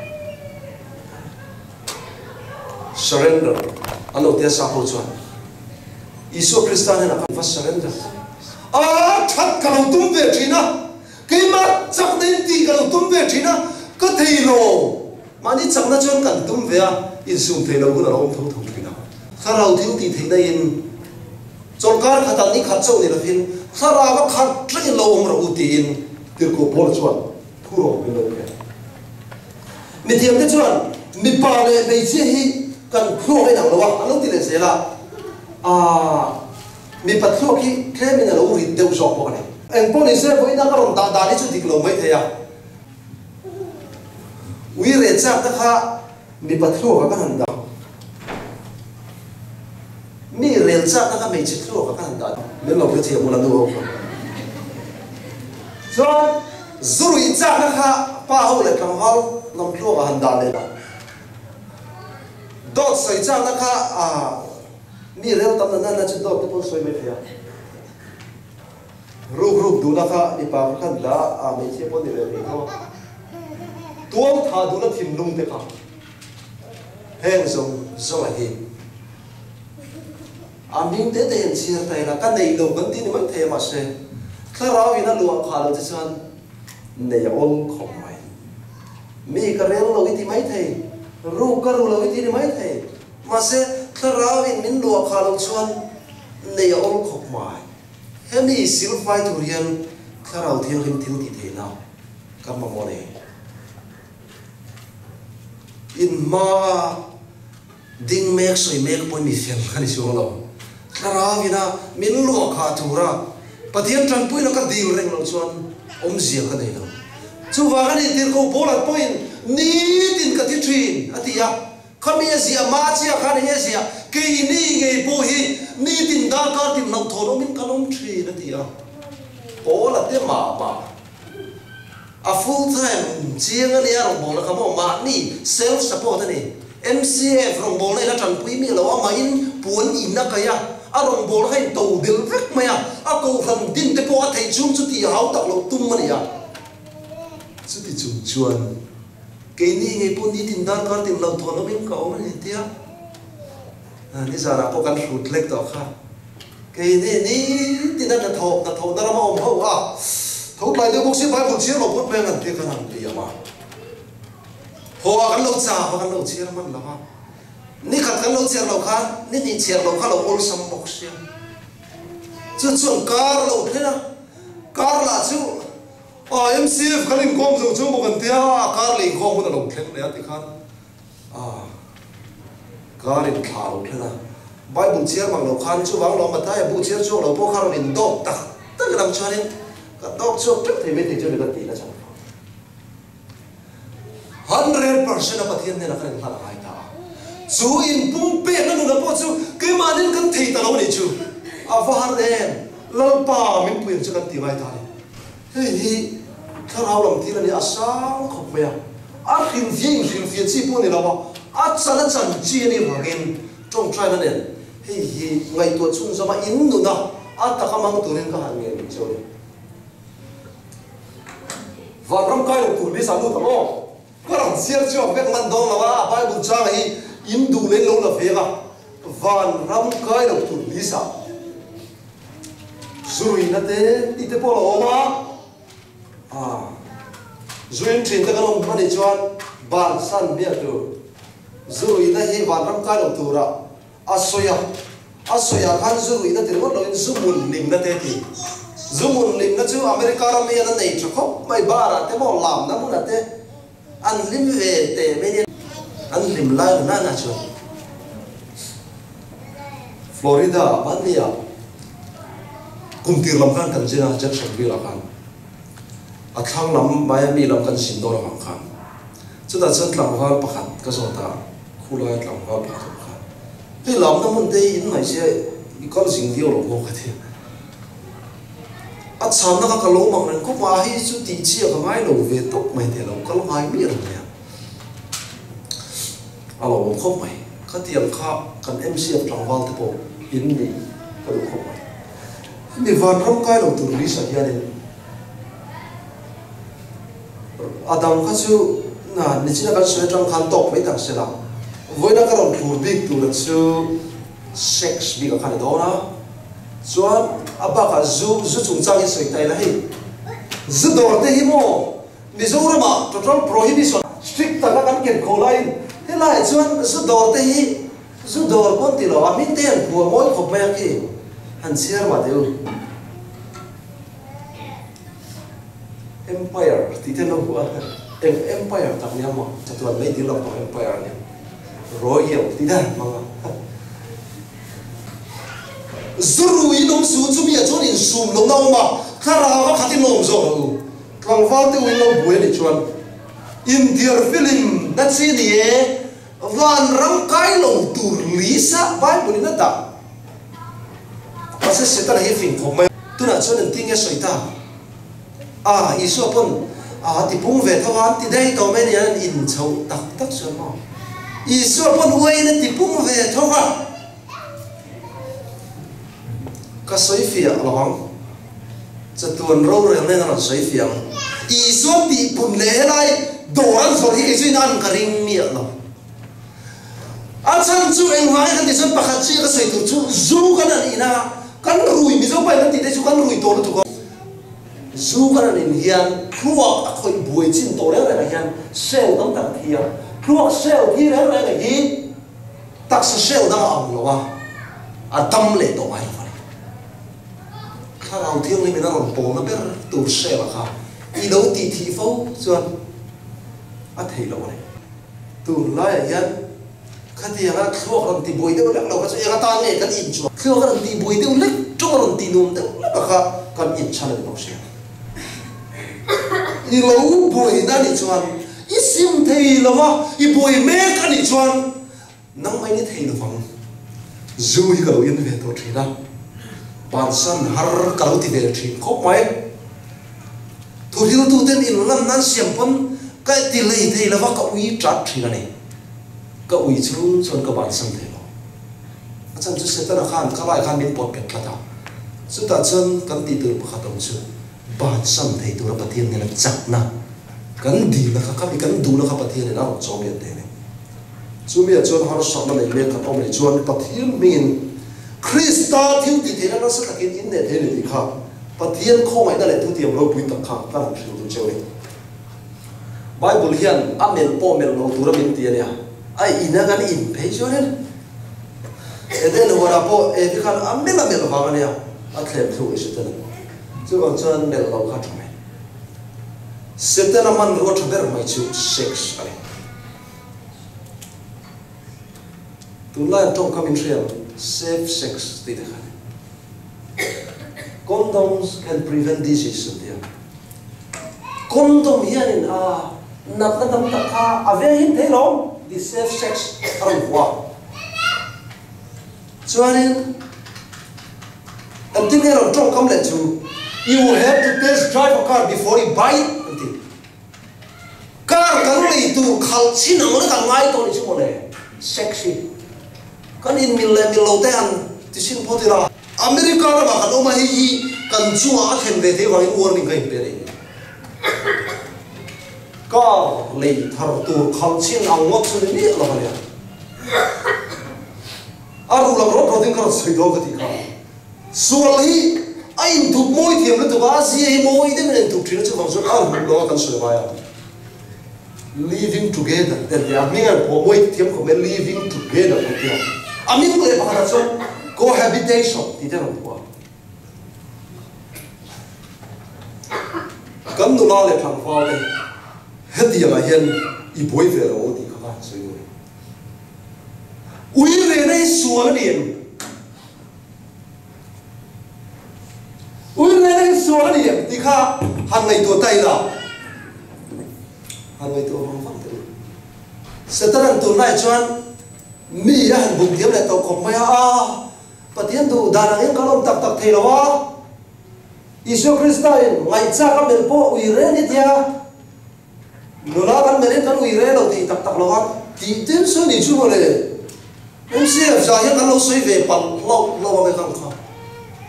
Surrender an lo tia sap ho chuan Isua Krista hnenah khan va surrender a that ka lo tum ve thin a, keimah chakna in tih ka lo tum ve thin a, ka thei lo. Mahni chakna chuan kan tum ve a, insum thei lo hun a lo awm tho tho thin a. Thlarau thil tih theihna in chawlhkar khatah ni khat chauh ni lovin thlarau a khat tlengin lo awm rawh u tiin Tirhkoh Paula chuan thu rawh min lo pe. Mithiamte chuan mipa leh hmeichhia hi kan thluak a inang lo a, an lo ti leh zel a. Aaa, mipa thluak hi tlemin a lo rit deuh zawk bawk a ni. Engpawh ni se, vawiina ka rawn dah dan hi chu dik lo mai thei a. Ui reh chak te kha mipa thluak ah ka han dah. Mi rel chak te kha hmeichhe thluak ah ka han dah. Min lo hrethiam ula nu ho kha. Chuan zuruih chak te kha pa ho leh tlangval lam thluak ah han dah leh la. Dawt sawi chak te kha mi rel tam na nana chu dawt te pawh sawi mai thei a. Ruk ruk duhna kha mipa kha khan dah a, hmeichhia pawh ni ve thei tho a. Tual tha duhna thinlung te kha heng zawng zawng a hi a hming te te hian chhiar ta ila ka nei lo kan tih ni mai thei a mahse thlarau in a luah khah lo che chuan nei a awm khawp mai. Mi ka rel lo i ti mai thei, ruk ka ru lo i ti ni mai thei mahse thlarau in min luah khah lo chuan nei a awm khawp mai. Hemi silfai tur hian Thlarau Thianghlim thil tih theihna kan mamawh a ni. Inhmaa ding mek sawi mek pawhin mi fel ka ni chuang lo. Thlarau ina min luah khah tura Pathian tanpuina ka dil reng loh chuan awmzia ka nei lo. Chuvang a ni tirhkoh Paula pawhin nitin ka thi thin a ti a. Khami a ziah hma chiah khan enge ziah, keini ngei pawh hi nitin darkar tin hlauhthawn awmin kan awm thin a ti a. Paul a te mah mah a full time chiang a nia rawngbawlna kha maw mahni self support a ni. MCF rawngbawlna in a tanpui miah lo a mahin puan in a kaih a, a rawngbawlna kha in to del vek mai a, a kohhran din te pawh a theih chhung chu tih hau tak loh tum a ni a. Chuti chung chuan. Keini ngei pawh nitin darkar tin lo thawn awmin ka awm a ni tia nizanah pawh kan hrut lek tawh kha. Keini nitin a hnathawh hnathawhna rama awm ho a, tho tlai deuh bawk si Bible chhiar lo phawt mai ang an tia kan han liam a. Haw ah kan lo chap a kan lo chhiar hman lo a, nikhat kan lo chhiar lo khan ni hnih chhiar lo kha lo awlsam bawk sia. Chu chuan kar a lo thlen a, kar lah chu A MCF kan inkawm zo chu maw kan tia a kar leh inkhawm hun a lo thleng leh a tikhan a kar in thla a lo thlen a Bible chhiar mang lo khan chuvang lo Mathaia bu chhiar chhuak lo pawh kha rawn in dawk tak tak in ang chuanin ka dawk chhuak teuh thei mai thei chu ni ka ti na chang 100% a Pathian hnenah kan inhlan a ngai ta a chu inpumpekna nuna pawh chu keimahnin kan thei ta lo a nih chu a va har em Lalpa min pui ang chu kan ti ngai ta a ni. Hei hi thlarau lam thil a ni a sang khawp mai a, a hrilhfiah inhrilhfiah chi pawh a ni lo a, a chan a chan chi a nih vangin tawngtaina nen hei hi ngaihtuah chhunzawma in nuna a taka hmang turin ka han ngen duh che u ni. Vanram kai lo tur list ah lut ang aw. Ka rawn chhiar chhuak vek man dawn lo a, Bible changa hi in duh leh lo la vek a, vanram kai lo tur list ah. Zuruina te tih te pawh a lo awm a, ah zuin thin te kan awm hman nih chuan bansan hmiah tur. Zuruina hi vanram kai lo tura a sawi a, a sawiah khan zuruina ti ringawt loin zumun limna te a ti. Zumun limna chu America ram hian a nei tha khawp mai, bar ah te maw lamna hmunah te an hlim ve teh mai nia. An hlim lai na na chuan Florida ah hmanni ah kum tir lam khan kan zin a, Jacksonville ah khan. A thlang lam Miami lam kan zin dawn avang khan chutah chuan tlangval pakhat ka zawt a, khulaia tlangval pakhat awm kha hei lamna hmun te hi in ngaihzia i kal zing viau lo maw ka ti a. A chhanna kha ka lo mang reng khawp a, hei chu tih chi a ka ngai lo ve tawp mai te a lo kal ngai miah lo mai a. A lo awm khawp mai. Khatiang kha kan MCF tlangval te pawh in nih ka duh khawp mai. Hemi vanram kai lo tur list ah hianin a dang kha chu na nichina kan sawi atang khan tawk mai tak se la, vawiina ka rawn thlur bik tura chu sex bik ah khan i dawn a, chuan a bakah zu zu chungchang hi sawi ta ila hei zu dawr te hi maw Mizoramah total prohibition strict taka kan ken khawh laiin helaiah chuan zu dawr te hi Zu dawr pawn ti lo a hming te an phuah mawi khawp mai a khi han chhiar mah teh u. Empire tih te an lo hmu a, eng empire tak nia maw chatuan mai dil lampang empire nia royal tih te an hmang a. Zu rui in awm su chumi ah chuan insum lohna a awm a, thlarau a khat in awm zawk ang u. Tlangval te u in lo buai a nih chuan India film na chi ni e. Vanram kai lo tur Lisa Bible in a dah. Mahse Setana hi a fing khawp mai. Tunah chuan engtin nge sawi ta? A, Isua pawn a ti pung ve tho a, an ti daih tawh mai a ni, an in chhoh tak tak chuan maw? Isua pawn uaiin a ti pung ve tho a. Ka sawi fiah lo ang. Chatuan rorel nen a rawn sawi fiah ang. Isua tihpun leh helai dawr an zawrh hi kei chu in an ka ring miah lo. A chhan chu engvang in kan tih chuan pakhat chiah ka sawi tur chu zu kan han in a, kan rui Mizo pa in kan tih te chu kan rui tawh lutuk a. Zu kan han in hian thluak a khawih buai chin tawh reng rengah hian cell tam tak a thi a, thluak cell thi reng rengah hi Taksa hreu dang a ang lo a, a dam leh tawh ngai lo a ni. Thlarau Thianghlim in a rawn pawlna ber tur hrela kha i lo tih thih fo chuan a theih loh a ni. Tun laiah hian khatianga thluak rawn ti buai deuh lek lo kha chu eng atan nge kan in chuan thluak a rawn ti buai deuh lek tawng a rawn ti nuam deuh lek a kha kan in chhan a ni bawk sia. I lo buaina a nih chuan i sim thei lo va, i buai mek a nih chuan nangmah in i thei lo vang. Zu hi ka lo in ve tawh thin a, bansan har ka lo ti ve thin khawp mai. Thuhriltuten in lan nan siam pawn ka ti lei thei lo va, ka ui tat thin a ni. Ka ui chung chuan ka bansan thei lo. A chhan chu Setana khan khalai khan min pawt bet tlat a, chutah chuan kan tih tur pakhat awm chu bansan thei tura Pathian hnena chakna kan dilna kha khami kan duhna kha Pathianin a rawn chawm lian thei a ni. Chumiah chuan harsatna nei mek kan awm leh chuan Pathian hmingin Krista thil tih theihna nasa takin inneh thei a ni tih kha Pathian khawngaihna leh thutiam ropui tak kha kan han hrilh duh cheu a ni. Bible hian a melh pawh melh lo tura min ti a nia, a ina kan in phei chuanin Eden huanah pawh Evi khan a melh a melh vang a nia, a thlem thluk i Setana. Chuvang chuan melh lo kha tha mai. Setana hmanrua tha ber mai chu sex a ni. Tunlai an tawngkam in hria ang, safe sex tih te kha a ni. Condoms can prevent disease an ti a. Condom hianin a natna tam tak kha a veng him thei lo ti safe sex a rawn hmu a. Chuanin engtin nge rawn tawngkam leh chu You have to test drive a car before you buy it an ti. Car kan lei tur khalh chin ang lek an ngai tawh ni chu mawle. Sex hi kan inmil leh mil lo te han ti chhin phawt ila. America ramah kan awm a, hei hi kan chungah a thlen ve thei vangin warning ka inpe a ni. Car lei thar tur khalh chhin ang ngawt chu ni miah lo a nia. A ruh lam rawt rawtin ka rawn sawi dawn ka tih kha. Sual hi a inthup mawi thiam lutuk a, a zia hi mawi deuhin a inthup thin a, chuvang chuan a ruh lo a kan sawi ngai a. Living together te an ti a, a hming an phuah mawi thiam khawp mai, living together an ti a. A hming leh pakhatah chuan cohabitation tih te an rawn phuah a. Kan nula leh tlangval te hetiangah hian i buai ve lo aw tih kha ka han sawi duh a ni. Ui rehna hi sual a ni em? Ui rehna hi sual a ni em tih kha Han ngaihtuah ta ila. Han ngaihtuah vang vang teh u. Setanan tunlai chuan mi a han bum diam leh tawh khawp mai a, a Pathian duh dan angin kan awm tak tak thei lo a, Isua Krista in ngaihchak a melh pawh ui reng hi tia nula kan melhin kan ui reng lo thei tak tak lo a tih tir chu ni chu mawle. MCF zah hian kan lo sawi ve palh hlauh hlauh ang e kang kha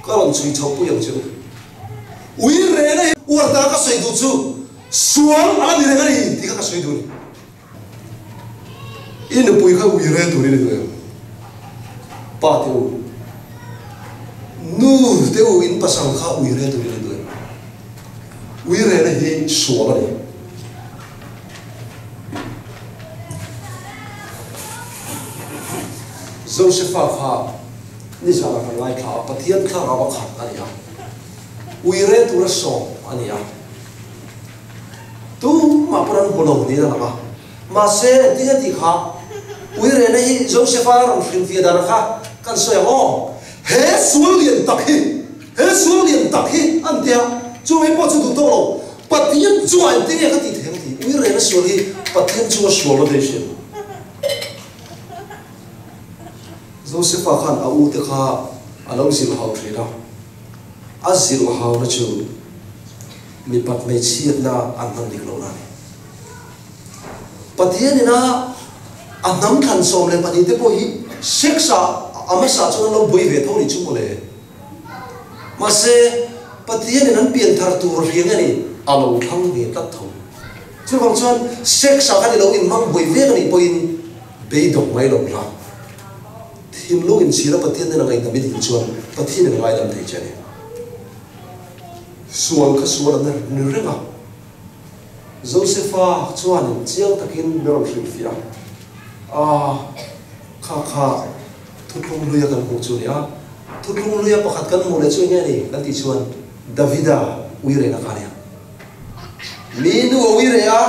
ka rawn chhui chhoh pui ang che u. Ui rehna hi uar ta ka sawi duh chu sual a la ni reng a ni tih kha ka sawi duh a ni. I nupui kha ui reh turin i duh em? Pa te u, nu te u in pasal kha ui reh turin i duh em? Ui rehna hi sual a ni. Josefa kha nizan a kan ngaithla a, Pathian thlarau a khat a ni a, uire tura sawm a ni a, tumah pawn an hmu lo niin a lang a. Mahse, engtin nge tih kha uirena hi Josefa a rawn hrilhfiah dan kha kan sawi ang aw. He sual lian tak hi, he sual lian tak hi an ti a, chu mai pawh chu duh tawk lo, Pathian chungah engtin nge ka tih theih ang tih uirena sual hi Pathian chunga sual la daih hriat. Josefa khan a ute kha a lo zilh hau thin a, a zilh hauna chu mipat hmeichhiatna an hman dik lohna a ni. Pathianin a a hnam thlan 12 te pawh hi sex ah a hmasa chuan an lo buai ve tho ni chu mawle. Mahse, Pathianin an pian thar tur riang a ni, a lo thlang ve tlat tho. Chuvang chuan sex ah khan i lo inhmang buai vek a nih pawhin beidawng mai lo hlah. Thinlung inchhira Pathian nen a ngaihdam i dil chuan Pathianin a ngaidam thei che a ni. Sual kha sual an ni reng a. Josefa chuanin chiang takin min rawn hrilhfiah a, A, kha kha thuthlung hluia kan hmuh chu a ni a, thuthlung hluia pakhat kan hmuh leh chu enge a ni kan tih chuan Davida uirehna kha a ni a. Mi nu a uireh a,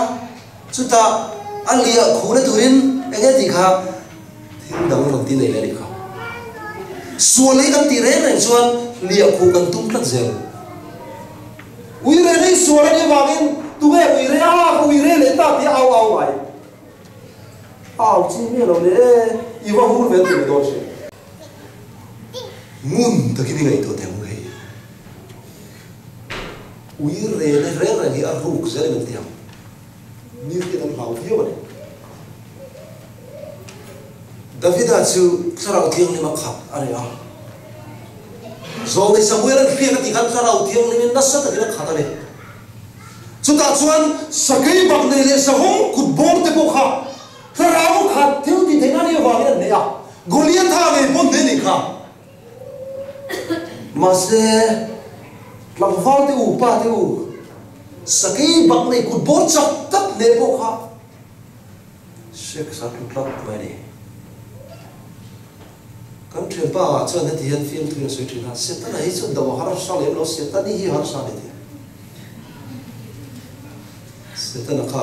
chutah a liah khuhna turin enge tih kha thil dang rawn ti nei leh a nih kha. Sual hi kan tih reng reng chuan liah khuh kan tum tlat zel. Uire nei sual a nih avangin tunge uire a, ka uire leh ta tih a au au ngai. A au chi miah lo le e, i va hur ve tih leh dawn hria. Ngun takin i ngaihtuah teh ang hei. Uire na reng reng hi a ruk zel em an ti ang. Mi hriat an hlau viau a ni. Davida chu Thlarau Thianghlim a khat a ni a. Zawlnei Samuel an hriak a tih khan Thlarau Thianghlimin nasa takin a khat a ni. Chutah chuan sakei bak nei leh sahawng kut bawr te pawh kha Thlarau khat thil tih theihna nih avangin an nei a, Goliatha ngei pawn nei a nih kha. Mahse, tlangval te u, pa te u, sakei bak nei kut bawr chak tak hneh pawh kha Sex a tlu tlat mai a ni. Kan thianpa ah chuan heti hian fiamthu in a sawi thin a, Setana hi chu do a harsa lem lo, Setani hi harsa a ni tih. Setana kha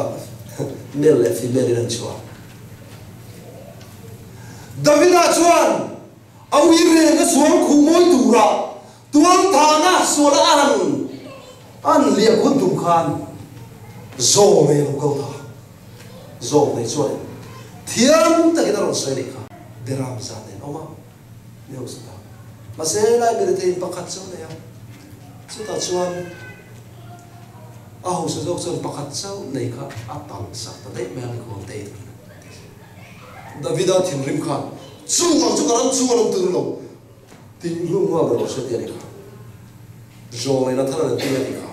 male leh female in an chhuah. Davida chuan a ui reng a sual khuh mawi tura tualthahna suala a han an liah hun tum khan zawm ei lo ko ta. Zawk nei chuan thiam takin a rawn sawi leh kha. Beram zat nen awm a, ni ho sa ta. Mahse helai mirethei pakhat chauh nei a, chutah chuan a hausa zawk chuan pakhat chauh nei kha a talh sak ta daih mai a, mikhual te ei turin a ti a. Davida thinrim khan, Chung ang chu ka ram chhung a lo tur lo, tih hlum nghal rawh se ti a ni kha. Zawng in a thar an ti a ni kha.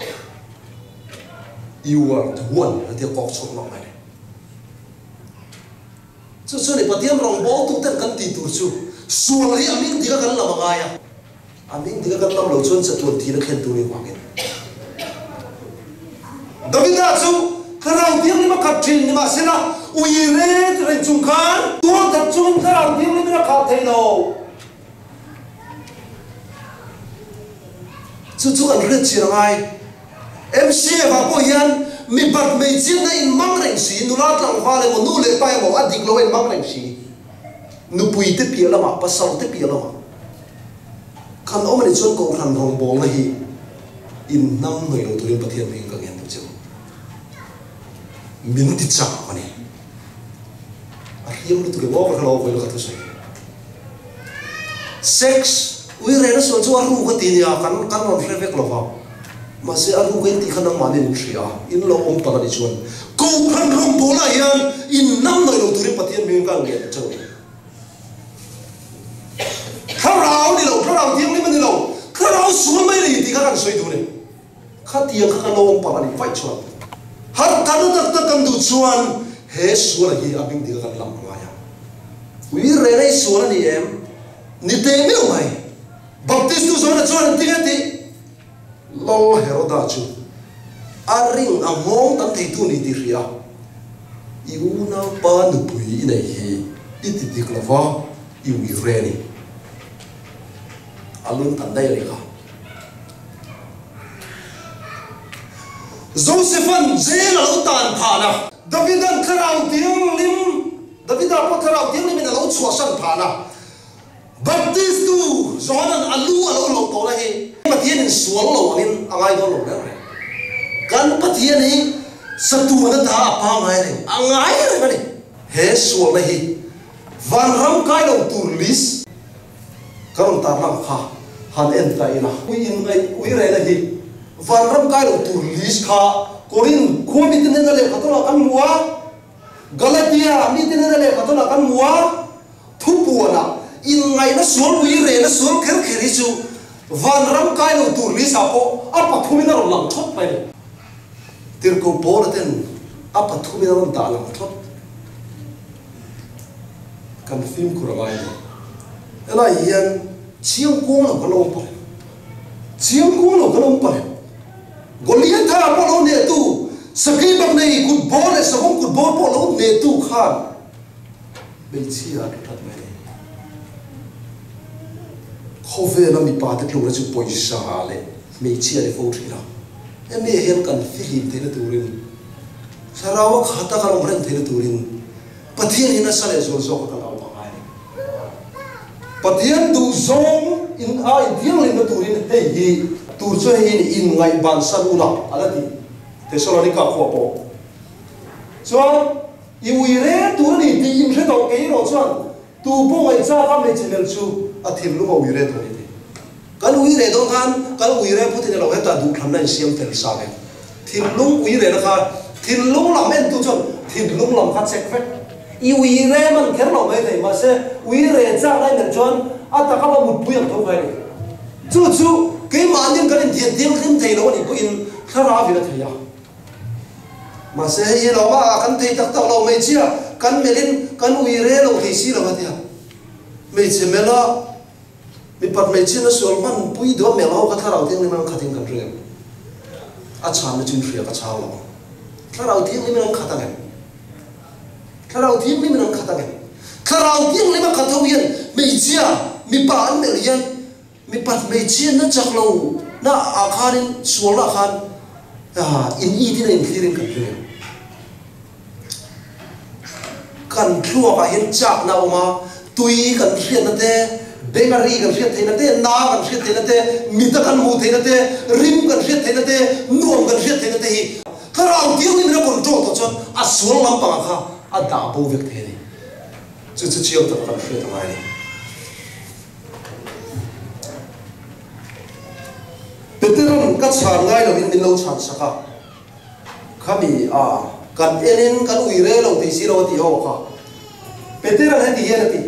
You are the one an ti a kawk chhuak mak mai ni. Chu chu ni Pathian rawngbawltu ten kan tih tur chu sual hi a ming dik a kan lam a ngai a. A ming dik a kan lam lo chuan chatuan thil a thlen tur ni vangin. Davida chu Thlarau Thianghlim a khat thin nimahsela ui ret reng chung khan tualthat chungin Thlarau Thianghlimin a khah thei lo. Chu chu kan hriat chhin a ngai. MCF ah pawh hian mipat hmeichhiatna inhmang reng si, nula tlangval emaw, nu leh pa emaw a dik lo a inhmang reng si. Nupui te piah lamah, pasal te piah lamah kan awm a nih chuan Kohhran rawngbawlna hi. In hnam hnawih lo turin Pathian hmingin ka ngen duh che u. Min ti chak a ni. A hliam lutuk em aw ka hrelo vawi laka thusawi. Sex ui rehna sual chu a ruk a ti nia kan kan rawn hre vek lova. Mahse a ruk in tih kha nangmahni in hria a, in lo awm palh a nih chuan Kohhran rawngbawlah hian in hnam hnawih lo turin Pathian hmingin ka ngen duh che u. Thlarau ni lo, thlarau thianghlim a ni lo, thlarau sual mai a ni tih kha kan sawi duh a ni. Khatiang kha kan lo awm palh a nih vaih chuan harh tharna tak tak kan duh chuan he suala hi a hming dik a kan lam a ngai a. Ui reng ei sual a ni em? Ni teh meuh mai. Baptist tu zawna chuan an ti nge tih? Lal Heroda chu a ring a nghawng tam theitu ni tih hria. I unaupa nupui i nei hi i ti dik lo va, i ui re a ni. A lung tan daih a ni kha. Josepha'n jail a lo tan phahna. Davida'n thlarau thianghlim, Davida pawh thlarau thianghlimin a lo chhuahsan phahna. Baptist tu Johanan a lu a lo hlauh tawh na hi Pathian in sual lo angin a ngai dawn lo reng reng. Kan Pathian hi satuan ata a pangai reng, a ngai reng a ni. He sualna hi vanram kai lo tur list ka rawn tar lang kha han en ta ila. Ui in ngaih ui rehna hi vanram kai lo tur list kha Korin khua mite hnena lehkha tawlah kan hmu a. Galatia mite hnena lehkha tawlah kan hmu a. Thupuanah inngaihna sual ui rehna sual kher kher hi chu vanram kai lo tur lisa pawh a pathumin a rawn lang thawt mai a ni. Tirhkoh Paula ten a pathumin a rawn dah lang thawt. Kan fimkhur a ngai a ni. Helai hian chiangkuang lo kan awm palh em? Chiangkuang lo kan awm palh em? Goliatha pawh lo hnehtu, sakei bak nei kut bawr leh savawm kut bawr pawh lo hnehtu khan Hmeichhia a that mai a ni. Khawvela mipa te tlukna chu pawisa leh hmeichhia ni fo thin a. Hemi ah hian kan fihlim theihna turin, thlarau a khat a kan awm reng theihna turin Pathian hi nasa leh zual zawk a kan au a ngai a ni. Pathian duh zawng in a inthianghlimna turin hei hi tur chu hei hi ni inngaihbansan ula a la ti. Thesalonika khua pawh chuan I ui reng tur a ni tih in hre tawh kei erawh chuan tu pawh ngaihchak a hmeichhe mel chu a thinlung a ui reh tur a ni tih. Kan ui reh dawn khan kan ui reh phutin elo hetah duhthlanna in siam tel sa vek. Thinlung ui rehna kha thinlung lam entu chuan thinlung lam kha check vek. I ui reh man kher lo mai thei mahse ui reh chak lai melh chuan a taka va mutpui ang tho khai a ni. Chu chu keimahnin kan inthian thianghlim thei lo a nih pawhin thlarau in a thei a. Mahse hei hi lawm a, kan thei tak tak lo hmeichhia kan melhin kan ui re lo thei si lo a tia. Hmeichhe melh a, mipat hmeichhia na sual hman pui duah melh ho kha thlarau thianghlim an khatin kan ring em? A chhanna chu in hria ka chhang lo ang. Thlarau thianghlim in an khat ang em? Thlarau thianghlim in an khat ang em? Thlarau thianghlim a khat ho hian hmeichhia mipa an melh hian Mipat hmeichhia na chak lo na ah khanin sualna ah khan in it in a inthlir in kan ring em? Kan thluak ah hian chakna a awm a, tui kan hriatna te, beng a ri kan hriat theihna te, na kan hriat theihna te, mit a kan hmuh theihna te, rim kan hriat theihna te, nuam kan hriat theihna te hi Thlarau Thianghlim in a control tawh chuan a sual lampang ah kha a dah bo vek thei a ni. Chu chu chiang tak a kan hriat a ngai a ni. Peteran ka chhan ngai loin min lo chhan sak a, khami a kan enin kan ui re lo thei si lo a tih ho kha. Peteran heti hian a ti,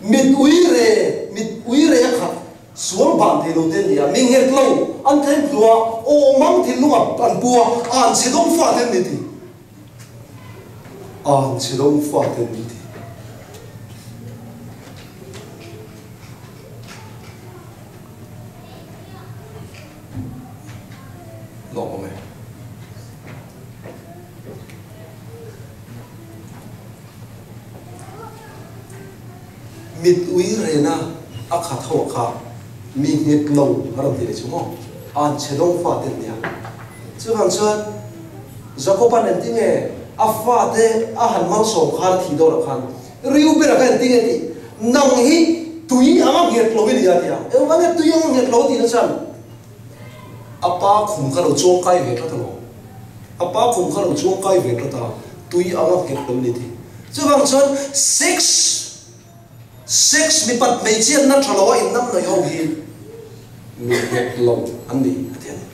Mit ui re, mit ui re a khat, sual ban thei lo te an ni a, mi nghet lo an thleng tlu a, awmang thinlung an pu a, an chhe dawng fa te an ni ti. An chhe dawng fa te an ni ti. Lawm awm e. Mit ui rena a khat ho kha mi nghet lo a rawn ti leh chu maw? An chhe dawng fa te an nia. Chuvang chuan Jakob-a'n engtinge a fate a han malsawm khan a thih dawnah khan Reuben-a kha engtinge tih? Nang hi tui anga nghet lo i ni a ti a. Engvang nge tui anga nghet lo tihna chuan? A pa khum kha lo chuang kai ve tlat alawm. A pa khum kha lo chuang kai ve tlat a, tui anga nghet lo ni ti. Chuvang chuan sex, sex mipat hmeichhiatna tha lo a innam hnawih ho hi mi nghet lo an ni a ti a ni.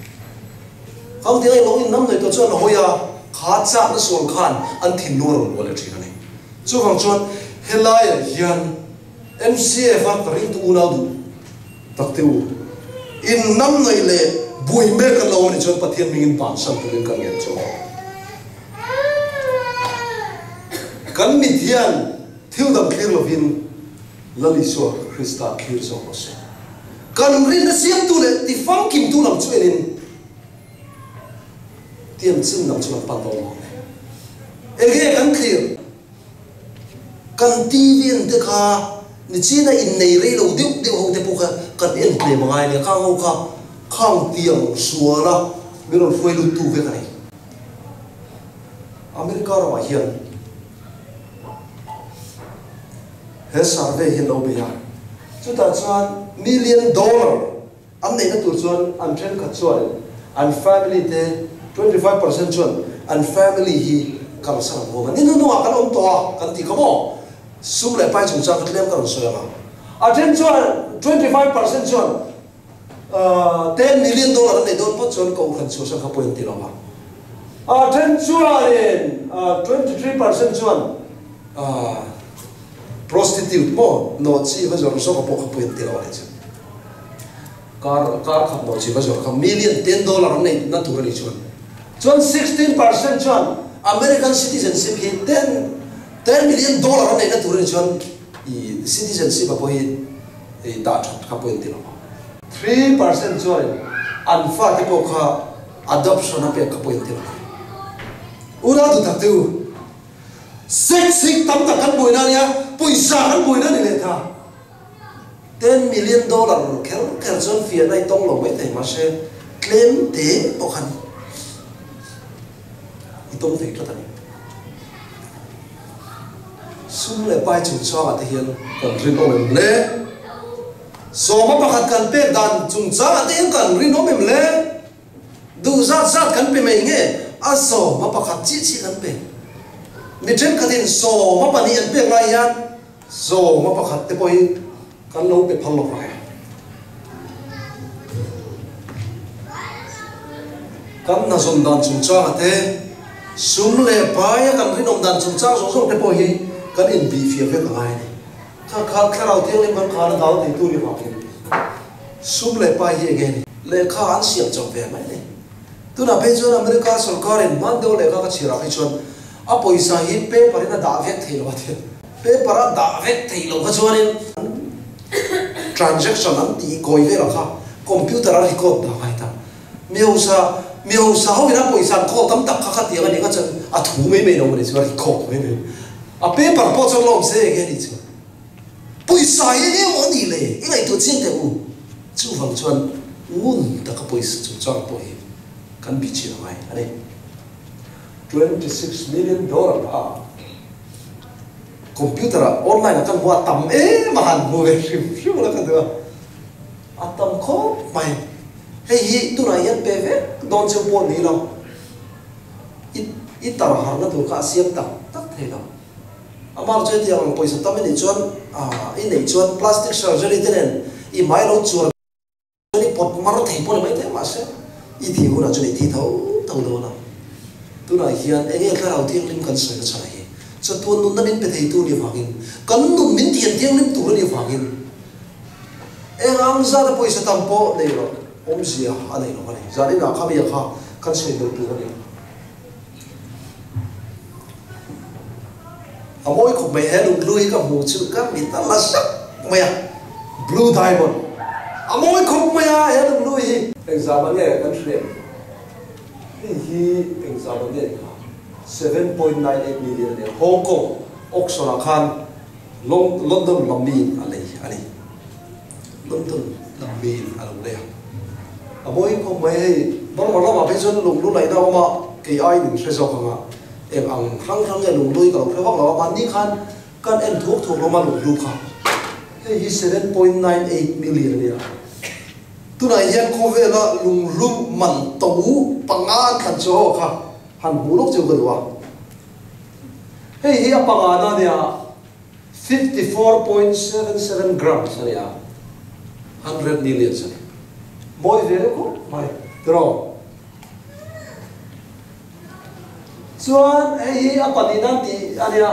Khang tinga ilo innam hnawih tawh chuan a hawi a, kha chakna sual khan an thinlung a rawn buai leh thin a ni. Chuvang chuan helaiah hian MCF a ka ringtu unau duh tak te u, in nam naih leh buai mek an lo awm anih chuan Pathian hmingin bansan turin kan ngen chu. Kan mit hian thil dang thlir lovin Lal Isua Krista thlir zawk rawh se. Kan rinna siamtu leh tifamkimtu lam chu enin tiang chin lam chu kan pan dawn lo. Enge kan thlir? Kan TV en te kha nichina innei rei lo deuh deuh ho te pawh kha kan en tlem a ngai nia, khang ho kha khang tiang sual a min rawn hruai lut tu vek a ni. America ramah hian he survey hi an lo bei a, chutah chuan million dollar An neihna tur chuan an thenkhat chuan an family te 25% chuan an family hi kalsan an huam a, ni hnuhnungah kan awm tawh a kan ti kha maw? Sum leh pai chungchang kha tlem ka rawn sawi ang a. A then chuan 25% chuan $10 million an neih dawn phawt chuan kohhran chhuahsan kha pawi an ti lo a. A then chuanin 23% chuan Prostitute maw nawhchi va zawrh zawk a pawh kha pawi an ti lo a nih chu. Kar kar khat nawhchi va zawrh kha million $10 an neih na tur a nih chuan. Chuan 16% chuan American citizenship hi ten $10 million an neih na tur a nih chuan i citizenship a pawh hi i dah that kha pawi an ti lo a. 3% chuan an fate pawh kha adoption a pek kha pawi an ti lo a. Unau duhtak te u. Sex hi tam tak kan buaina a nia, pawisa kan buaina a ni leh ta. $10 million kher kher chuan fiahna i tawng lo mai thei mahse tlem te pawh khan i tawng thei tlat a ni. Sum leh pai chungchangah te hian kan rinawm em le? Sawma pakhat kan pek dan chungchangah te hian kan rinawm em le? Duh zat zat kan pe mai nge? A sawma pakhat chiah chiah kan pe. Mi thenkhatin sawma pahnih an pek lai hian sawma pakhat te pawh hi kan lo pe phal lo vang. Kan hnazawn dan chungchanga te, sum leh paia kan rinawm dan chungchang zawng zawng te pawh hi kan inbihfiah vek a ngai a ni. Kha kha Thlarau Thianghlim kan khan a dal theitu ni vangin sum leh pai hi enge ni? Lehkha an siam chawp ve mai ni. Tunah phei chuan America sorkarin hman deuh lehkha ka chhiar ah phei chuan a pawisa hi paper in a dah vek thei lo a ti. Paper a dah vek thei lo kha chuanin an transaction an tih kawi velah kha computer a record dah ngai ta. Mi hausa mi hausa ho in a pawisa an khawl tam tak kha khatiang a nih kha chuan a thu mai mai lo a ni chuan a record mai mai. A paper pawh chuan lawm se enge a nih chuan. Pawisa hi eng emaw a nih le? I ngaihtuah chiang teh u. Chuvang chuan ngun taka pawisa chungchang pawh hi kan bih chiah ngai a ni. $26 million a computer ah online ah kan hmu a, tam em a han hmu ve hrim hrim la ka duh a, a tam khawp mai. Hei hi tunah hian pe vek dawn cheu pawh ni lo. I i tar harna tur kha a siam tak tak thei lo. Amah chu hetiang ang pawisa tam i neih chuan i neih chuan plastic surgery te nen i hmai lo chuar chuan i pawt mar thei pawh ni mai thei mahse i thih hunah chuan i thi tho tho dawn a. Tunah hian eng nge Thlarau Thianghlim kan sawi na chhan hi? Chatuan nunna min pe theitu a nih vangin, kan nun min tian thianghlim tur a nih vangin eng ang zata pawisa tam pawh nei loh awmzia a nei lo a ni. Zaninah kha mi a kha kan sawi belh tur a ni. A mawi khawp mai he lung blue hi ka hmu chu ka mit a la zak mai a, blue diamond a mawi khawp mai a he lung blue hi. Engzam a nge kan hriat hei hi engzam a nge kha 7.98 million a nia Hong Kong auction ah khan London lam miin a lei a ni. London lam miin a lo lei a. A mawi khawp mai hei Burma lamah phei chuan lung lu laihna a awm a, kei aiin in hre zawk ang a, eng ang hrang hrang nge lung lui ka lo hre vak lo a, mahni khan kan en thuak thuak lawm a lung lu kha. Hei hi 7.98 million a nia. Tunah hian khawvela lunghlu man to panga an thlan chu ho kha han hmuh lawk chu ka duh a. Hei hi a panga na nia 54.77 grams a ni a, 100 millions a ni. Mawi ve deuh khawp mai tiraw? Chuan hei hi a pahnihna tih a nia,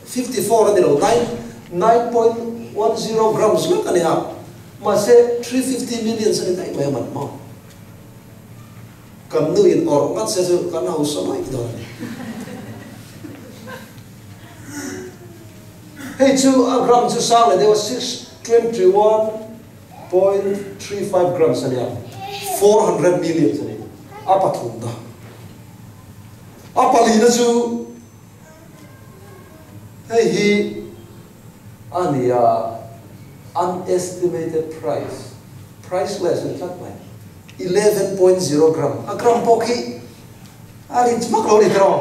54 a ni lo, 9.10 grams lek a ni a, mahse 350 millions a ni daih mai a man maw? Kan nu in awrh ngat se chu kan hausa mai dawn a ni. Hei chu a gram chu sang leh deuh a, 621.35 grams a nia, 400 millions a ni a pathumna. A palina chu hei hi a ni a, unestimated price, priceless a ni tlat mai, 11.0 gram, a gram pawh khi a rin vak lo a ni tiraw,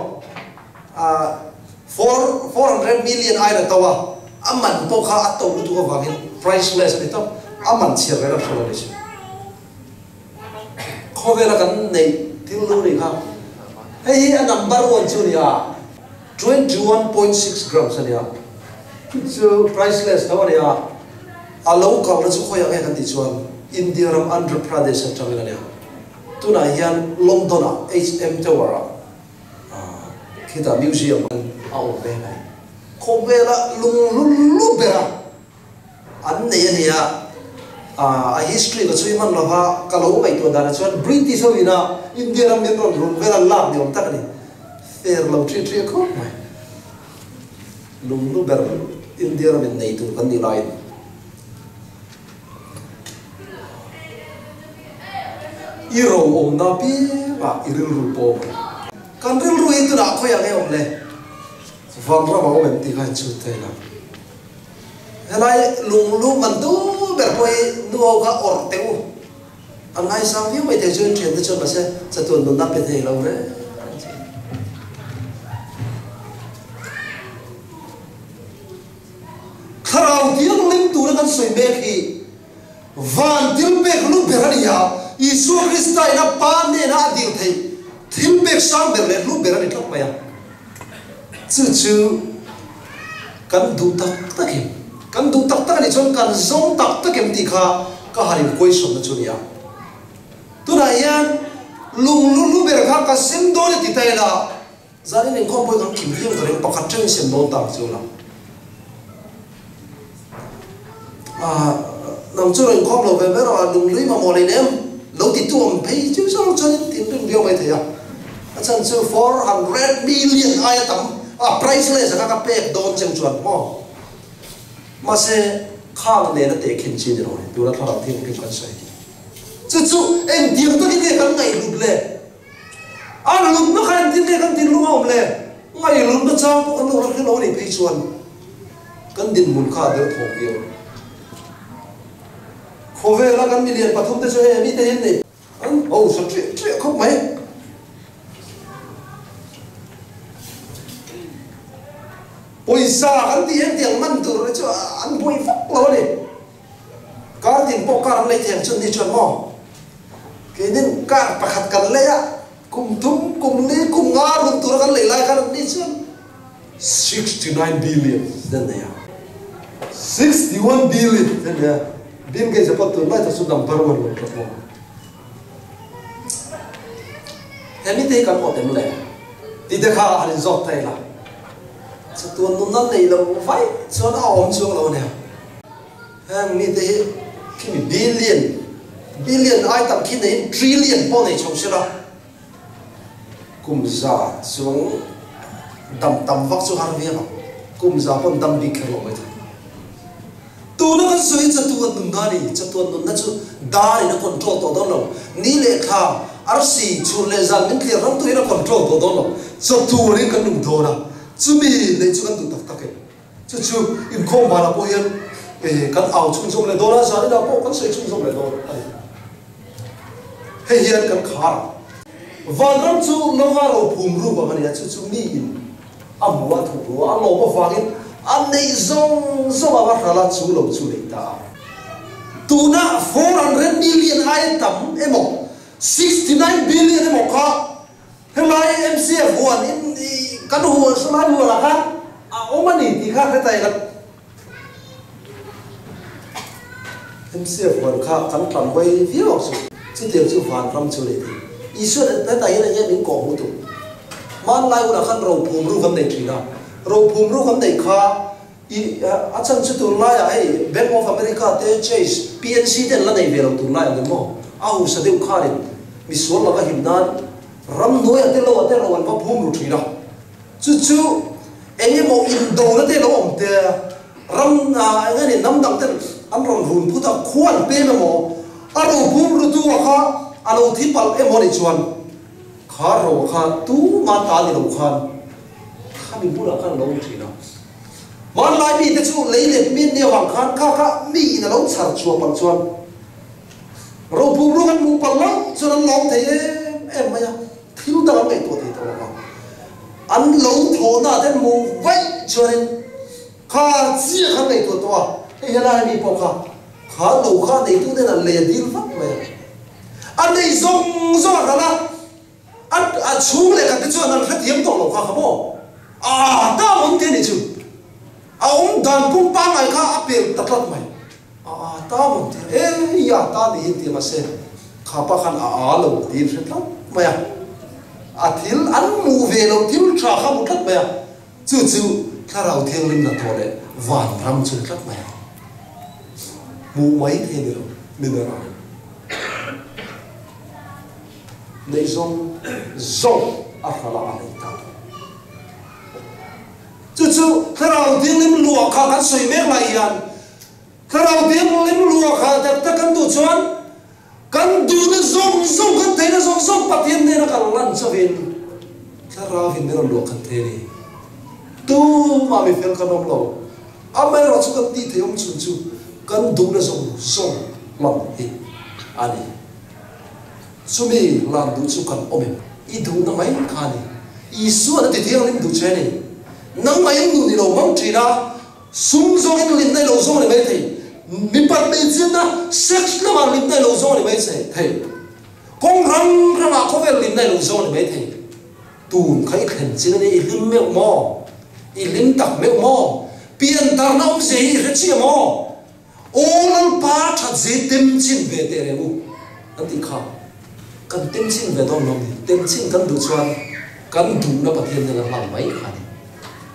400 million aiin a to a, a man pawh kha a to lutuk avangin priceless a ni tawp, a man chhiar reng a hre lo a ni chu. Khawvela kan neih thil lu nih kha hei hi a number one chu a ni a, 21.6 grams a ni a, chu chu priceless tho a ni a, a lo kalna chu khawiah nge kan tih chuan India ram Andhra Pradesh atangin a ni a, tunah hian London ah HM Tower ah khitah museum a awm ve mai. Khawvela lunghlu lu bera An nei a nia, a history ka chhui hman lova, ka lo ngaihtuah danah chuan British ho ina India ram min rawn run vel an lak ni awm tak a ni. Fair lo ṭhi ṭhi a khawp mai. Lungnu ber India ram in nei tur kan nih laiin. I ro awmna piangah i rilru pawm a ni. Kan rilru hi tunah khawiah nge awm le? Vanram a awm em tih kha inchhut thei lo. Helai lunglu man tu ber pawh hi nu ho kha awrh teh u. An ngaisang viau mai thei chuan thiante chuan mahse chatuan nunna pe thei lo reng reng che. Thlarau thianghlim tura kan sawi mek hi van thil pek lu ber a ni a, Isua Krista in a Pa hnena a dil theih thil pek sang ber leh hlu ber a ni tlat mai a. Chu chu kan duh tak tak em? Kan duh tak tak a nih chuan kan zawng tak tak em tih kha ka han in question na chu a ni a. Tunah hian lung lu lu ber kha ka sem dawn e ti ta ila, zanin inkhawm pawhin kan kim viau ka ring, pakhat tangin sem dawn ta ang chu la. Ah, nang chu rawn inkhawm lo ve ber a, lung lui mamawh lei nem lo ti tu awm phei chu zawng chuan in thinrim viau mai thei a. A chhan chu 400 million aia tam a priceless anga ka pek dawn cheu chuan maw. Mahse, khang nena tehkhin chi ni lo ni, tuna thlarau thianghlim kan sawi. Chu chu engtiang takin nge kan ngaihhlut le? A lutna kha engtin nge kan thinlung a awm le? Ngaihhlutna chang pawh kan lo la hre lo a nih phei chuan kan dinhmun kha a derthawk viau. Khawvela kan milian pathum te chu hei mite hi an ni. An hausa ṭiah ṭiah khawp mai. Pawisa kan tih hian tiang man tur chu an buai vak lo a ni. Kar tin pawh kar an lei thei ang chu ni chuan maw? Keinin kar pakhat kan lei a, kum thum, kum li, kum nga run tura kan lei lai khan an ni chuan 69 billion te nei a, 61 billion te nei a, Bill Gates a pawh tun lai tak chu number one lo tlat maw? Hemi te hi kan awt em le? Ti te kha han inzawt ta ila, chatuan nun an neih loh vaih chuan a awm chuang lo ania. Heng mite hi khimi billion, billion ai tam khi neiin trillion pawh nei chho sela, kum za chuang dam tam vak chu har viau ang, kum za pawn dam bik kher lo mai thei. Tuna kan sawi hi chatuan nunna a ni, chatuan nunna chu dar in a control tawh dawn lo, ni leh thla, arsi, chhun leh zan min thlir ram turin a control tawh dawn lo, chatuan in kan nung dawn a, chumi neih chu kan duh tak tak e. Chu chu inkhawm vanah pawh hian kan au chhunzawm leh dawn a, zaninah pawh kan sawi chhunzawm leh dawn a ni. Hei hian kan khar a. Vanram chu lova ro phum ruk ang a ni a, chu chu miin a hmu a, thuk ru a, a lawm avangin a neih zawng zawng anga hrala chu lo chu nei ta a. Tuna 400 million aia tam emaw, 69 billion emaw kha helai MCF huan in kan huan sawlai huanah khan a awm a ni tih kha hre ta ila. MCF huan kha kan tlan hawi viau ang chu. Chutiang chu vanram chu a ni tih Isua hetah hian enge min kawh hmuh duh? Hmanlai hunah khan rophum ru kan nei thin a, rophum ru kan neih kha I a chan chu tunlaiah hei Bank of America te Chase, PNC te an la nei ve lo tunlai ang em maw? A hausa deuh khanin misual laka him nan ramhnuaiah te lo ah te ro an va phum ru thin a. Chu chu eng emaw indona te lo awm te ram eng nge ni hnam dang ten an rawn run phut a, khua an pem emaw a ro phum ru tu a kha a lo thi palh emaw nih chuan kha ro kha tuma ta ni lo khan Khami hmunah khan a lo awm thin a. Hmanlai mite chu lei let min nia vang khan kha kha mi in a lo chhar chhuah palh chuan ropum ruk an hmuh palh lo chuan an lawm thei em em mai a, thil dang an ngaihtuah thei tawh lo vang. An lo thawhna ah te an hmuh vaih chuanin kha chiah khan ngaihtuah tawh a, hei helai mi pawh kha kha lo kha a neitu nen an lei a dil vak mai a, a nei zawng zawng a hralh a. A a chhung leh khat te chuan an hrethiam tawh lo kha kha maw? A ta awm te nih chu. A awm dan pum pangngai kha a pel ta tlat mai. A a ta awm te e i a ta niin ti mahse kha pa khan a a lo tiin hre tlat mai a. A thil an hmuh ve loh thil tha kha hmu tlat mai a. Chu chu Thlarau Thianghlim hnathawh leh vanram chu ni tlat mai a. Hmuh mai thei ni lo, mineral. Neih zawng zawng a hralh a a nei ta. Chu chu Thlarau Thianghlim luah kha kan sawi mek lai hian Thlarau Thianghlim luah kha tak tak kan duh chuan kan duhna zawng zawng, kan theihna zawng zawng Pathian hnena kan lan chauhin Thlarauin min rawn luah khat thei a ni. Tumah mi fel kan awm lo. Amaherawhchu kan tih theih awm chhun chu kan duhna zawng zawng hlam hi a ni. Chumi lan duh chu kan awm em? I duhna mai kha a ni. Isuan a ti thianghlim duh che a ni. Nangmah in nun i lo hmang thin a, sum zawngin hlimna i lo zawng a ni mai thei. Mipat hmeichhiatna, sex, lamah hlimna i lo zawng a ni mai thei. Kawng rang rangah khawvel hlimna i lo zawng a ni mai thei. Tun kha i thlen chin a ni, i hlim meuh maw? I hlim tak meuh maw? Piantarna awmzia hi i hre chiah maw? Aw Lalpa that zi tem chin ve teh reng u an tih kha kan tem chin ve dawn lo ni, tem chin kan duh chuan kan duhna Pathian nen a hlang mai kha ni.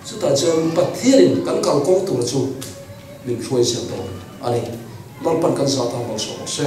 Chutah chuan Pathianin kan kalkawng tur chu min hruai zel dawn a ni. Lalpan kan zah tan malsawm rawh se.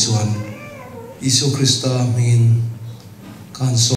chuan Isua Krista hmingin ka han sawi.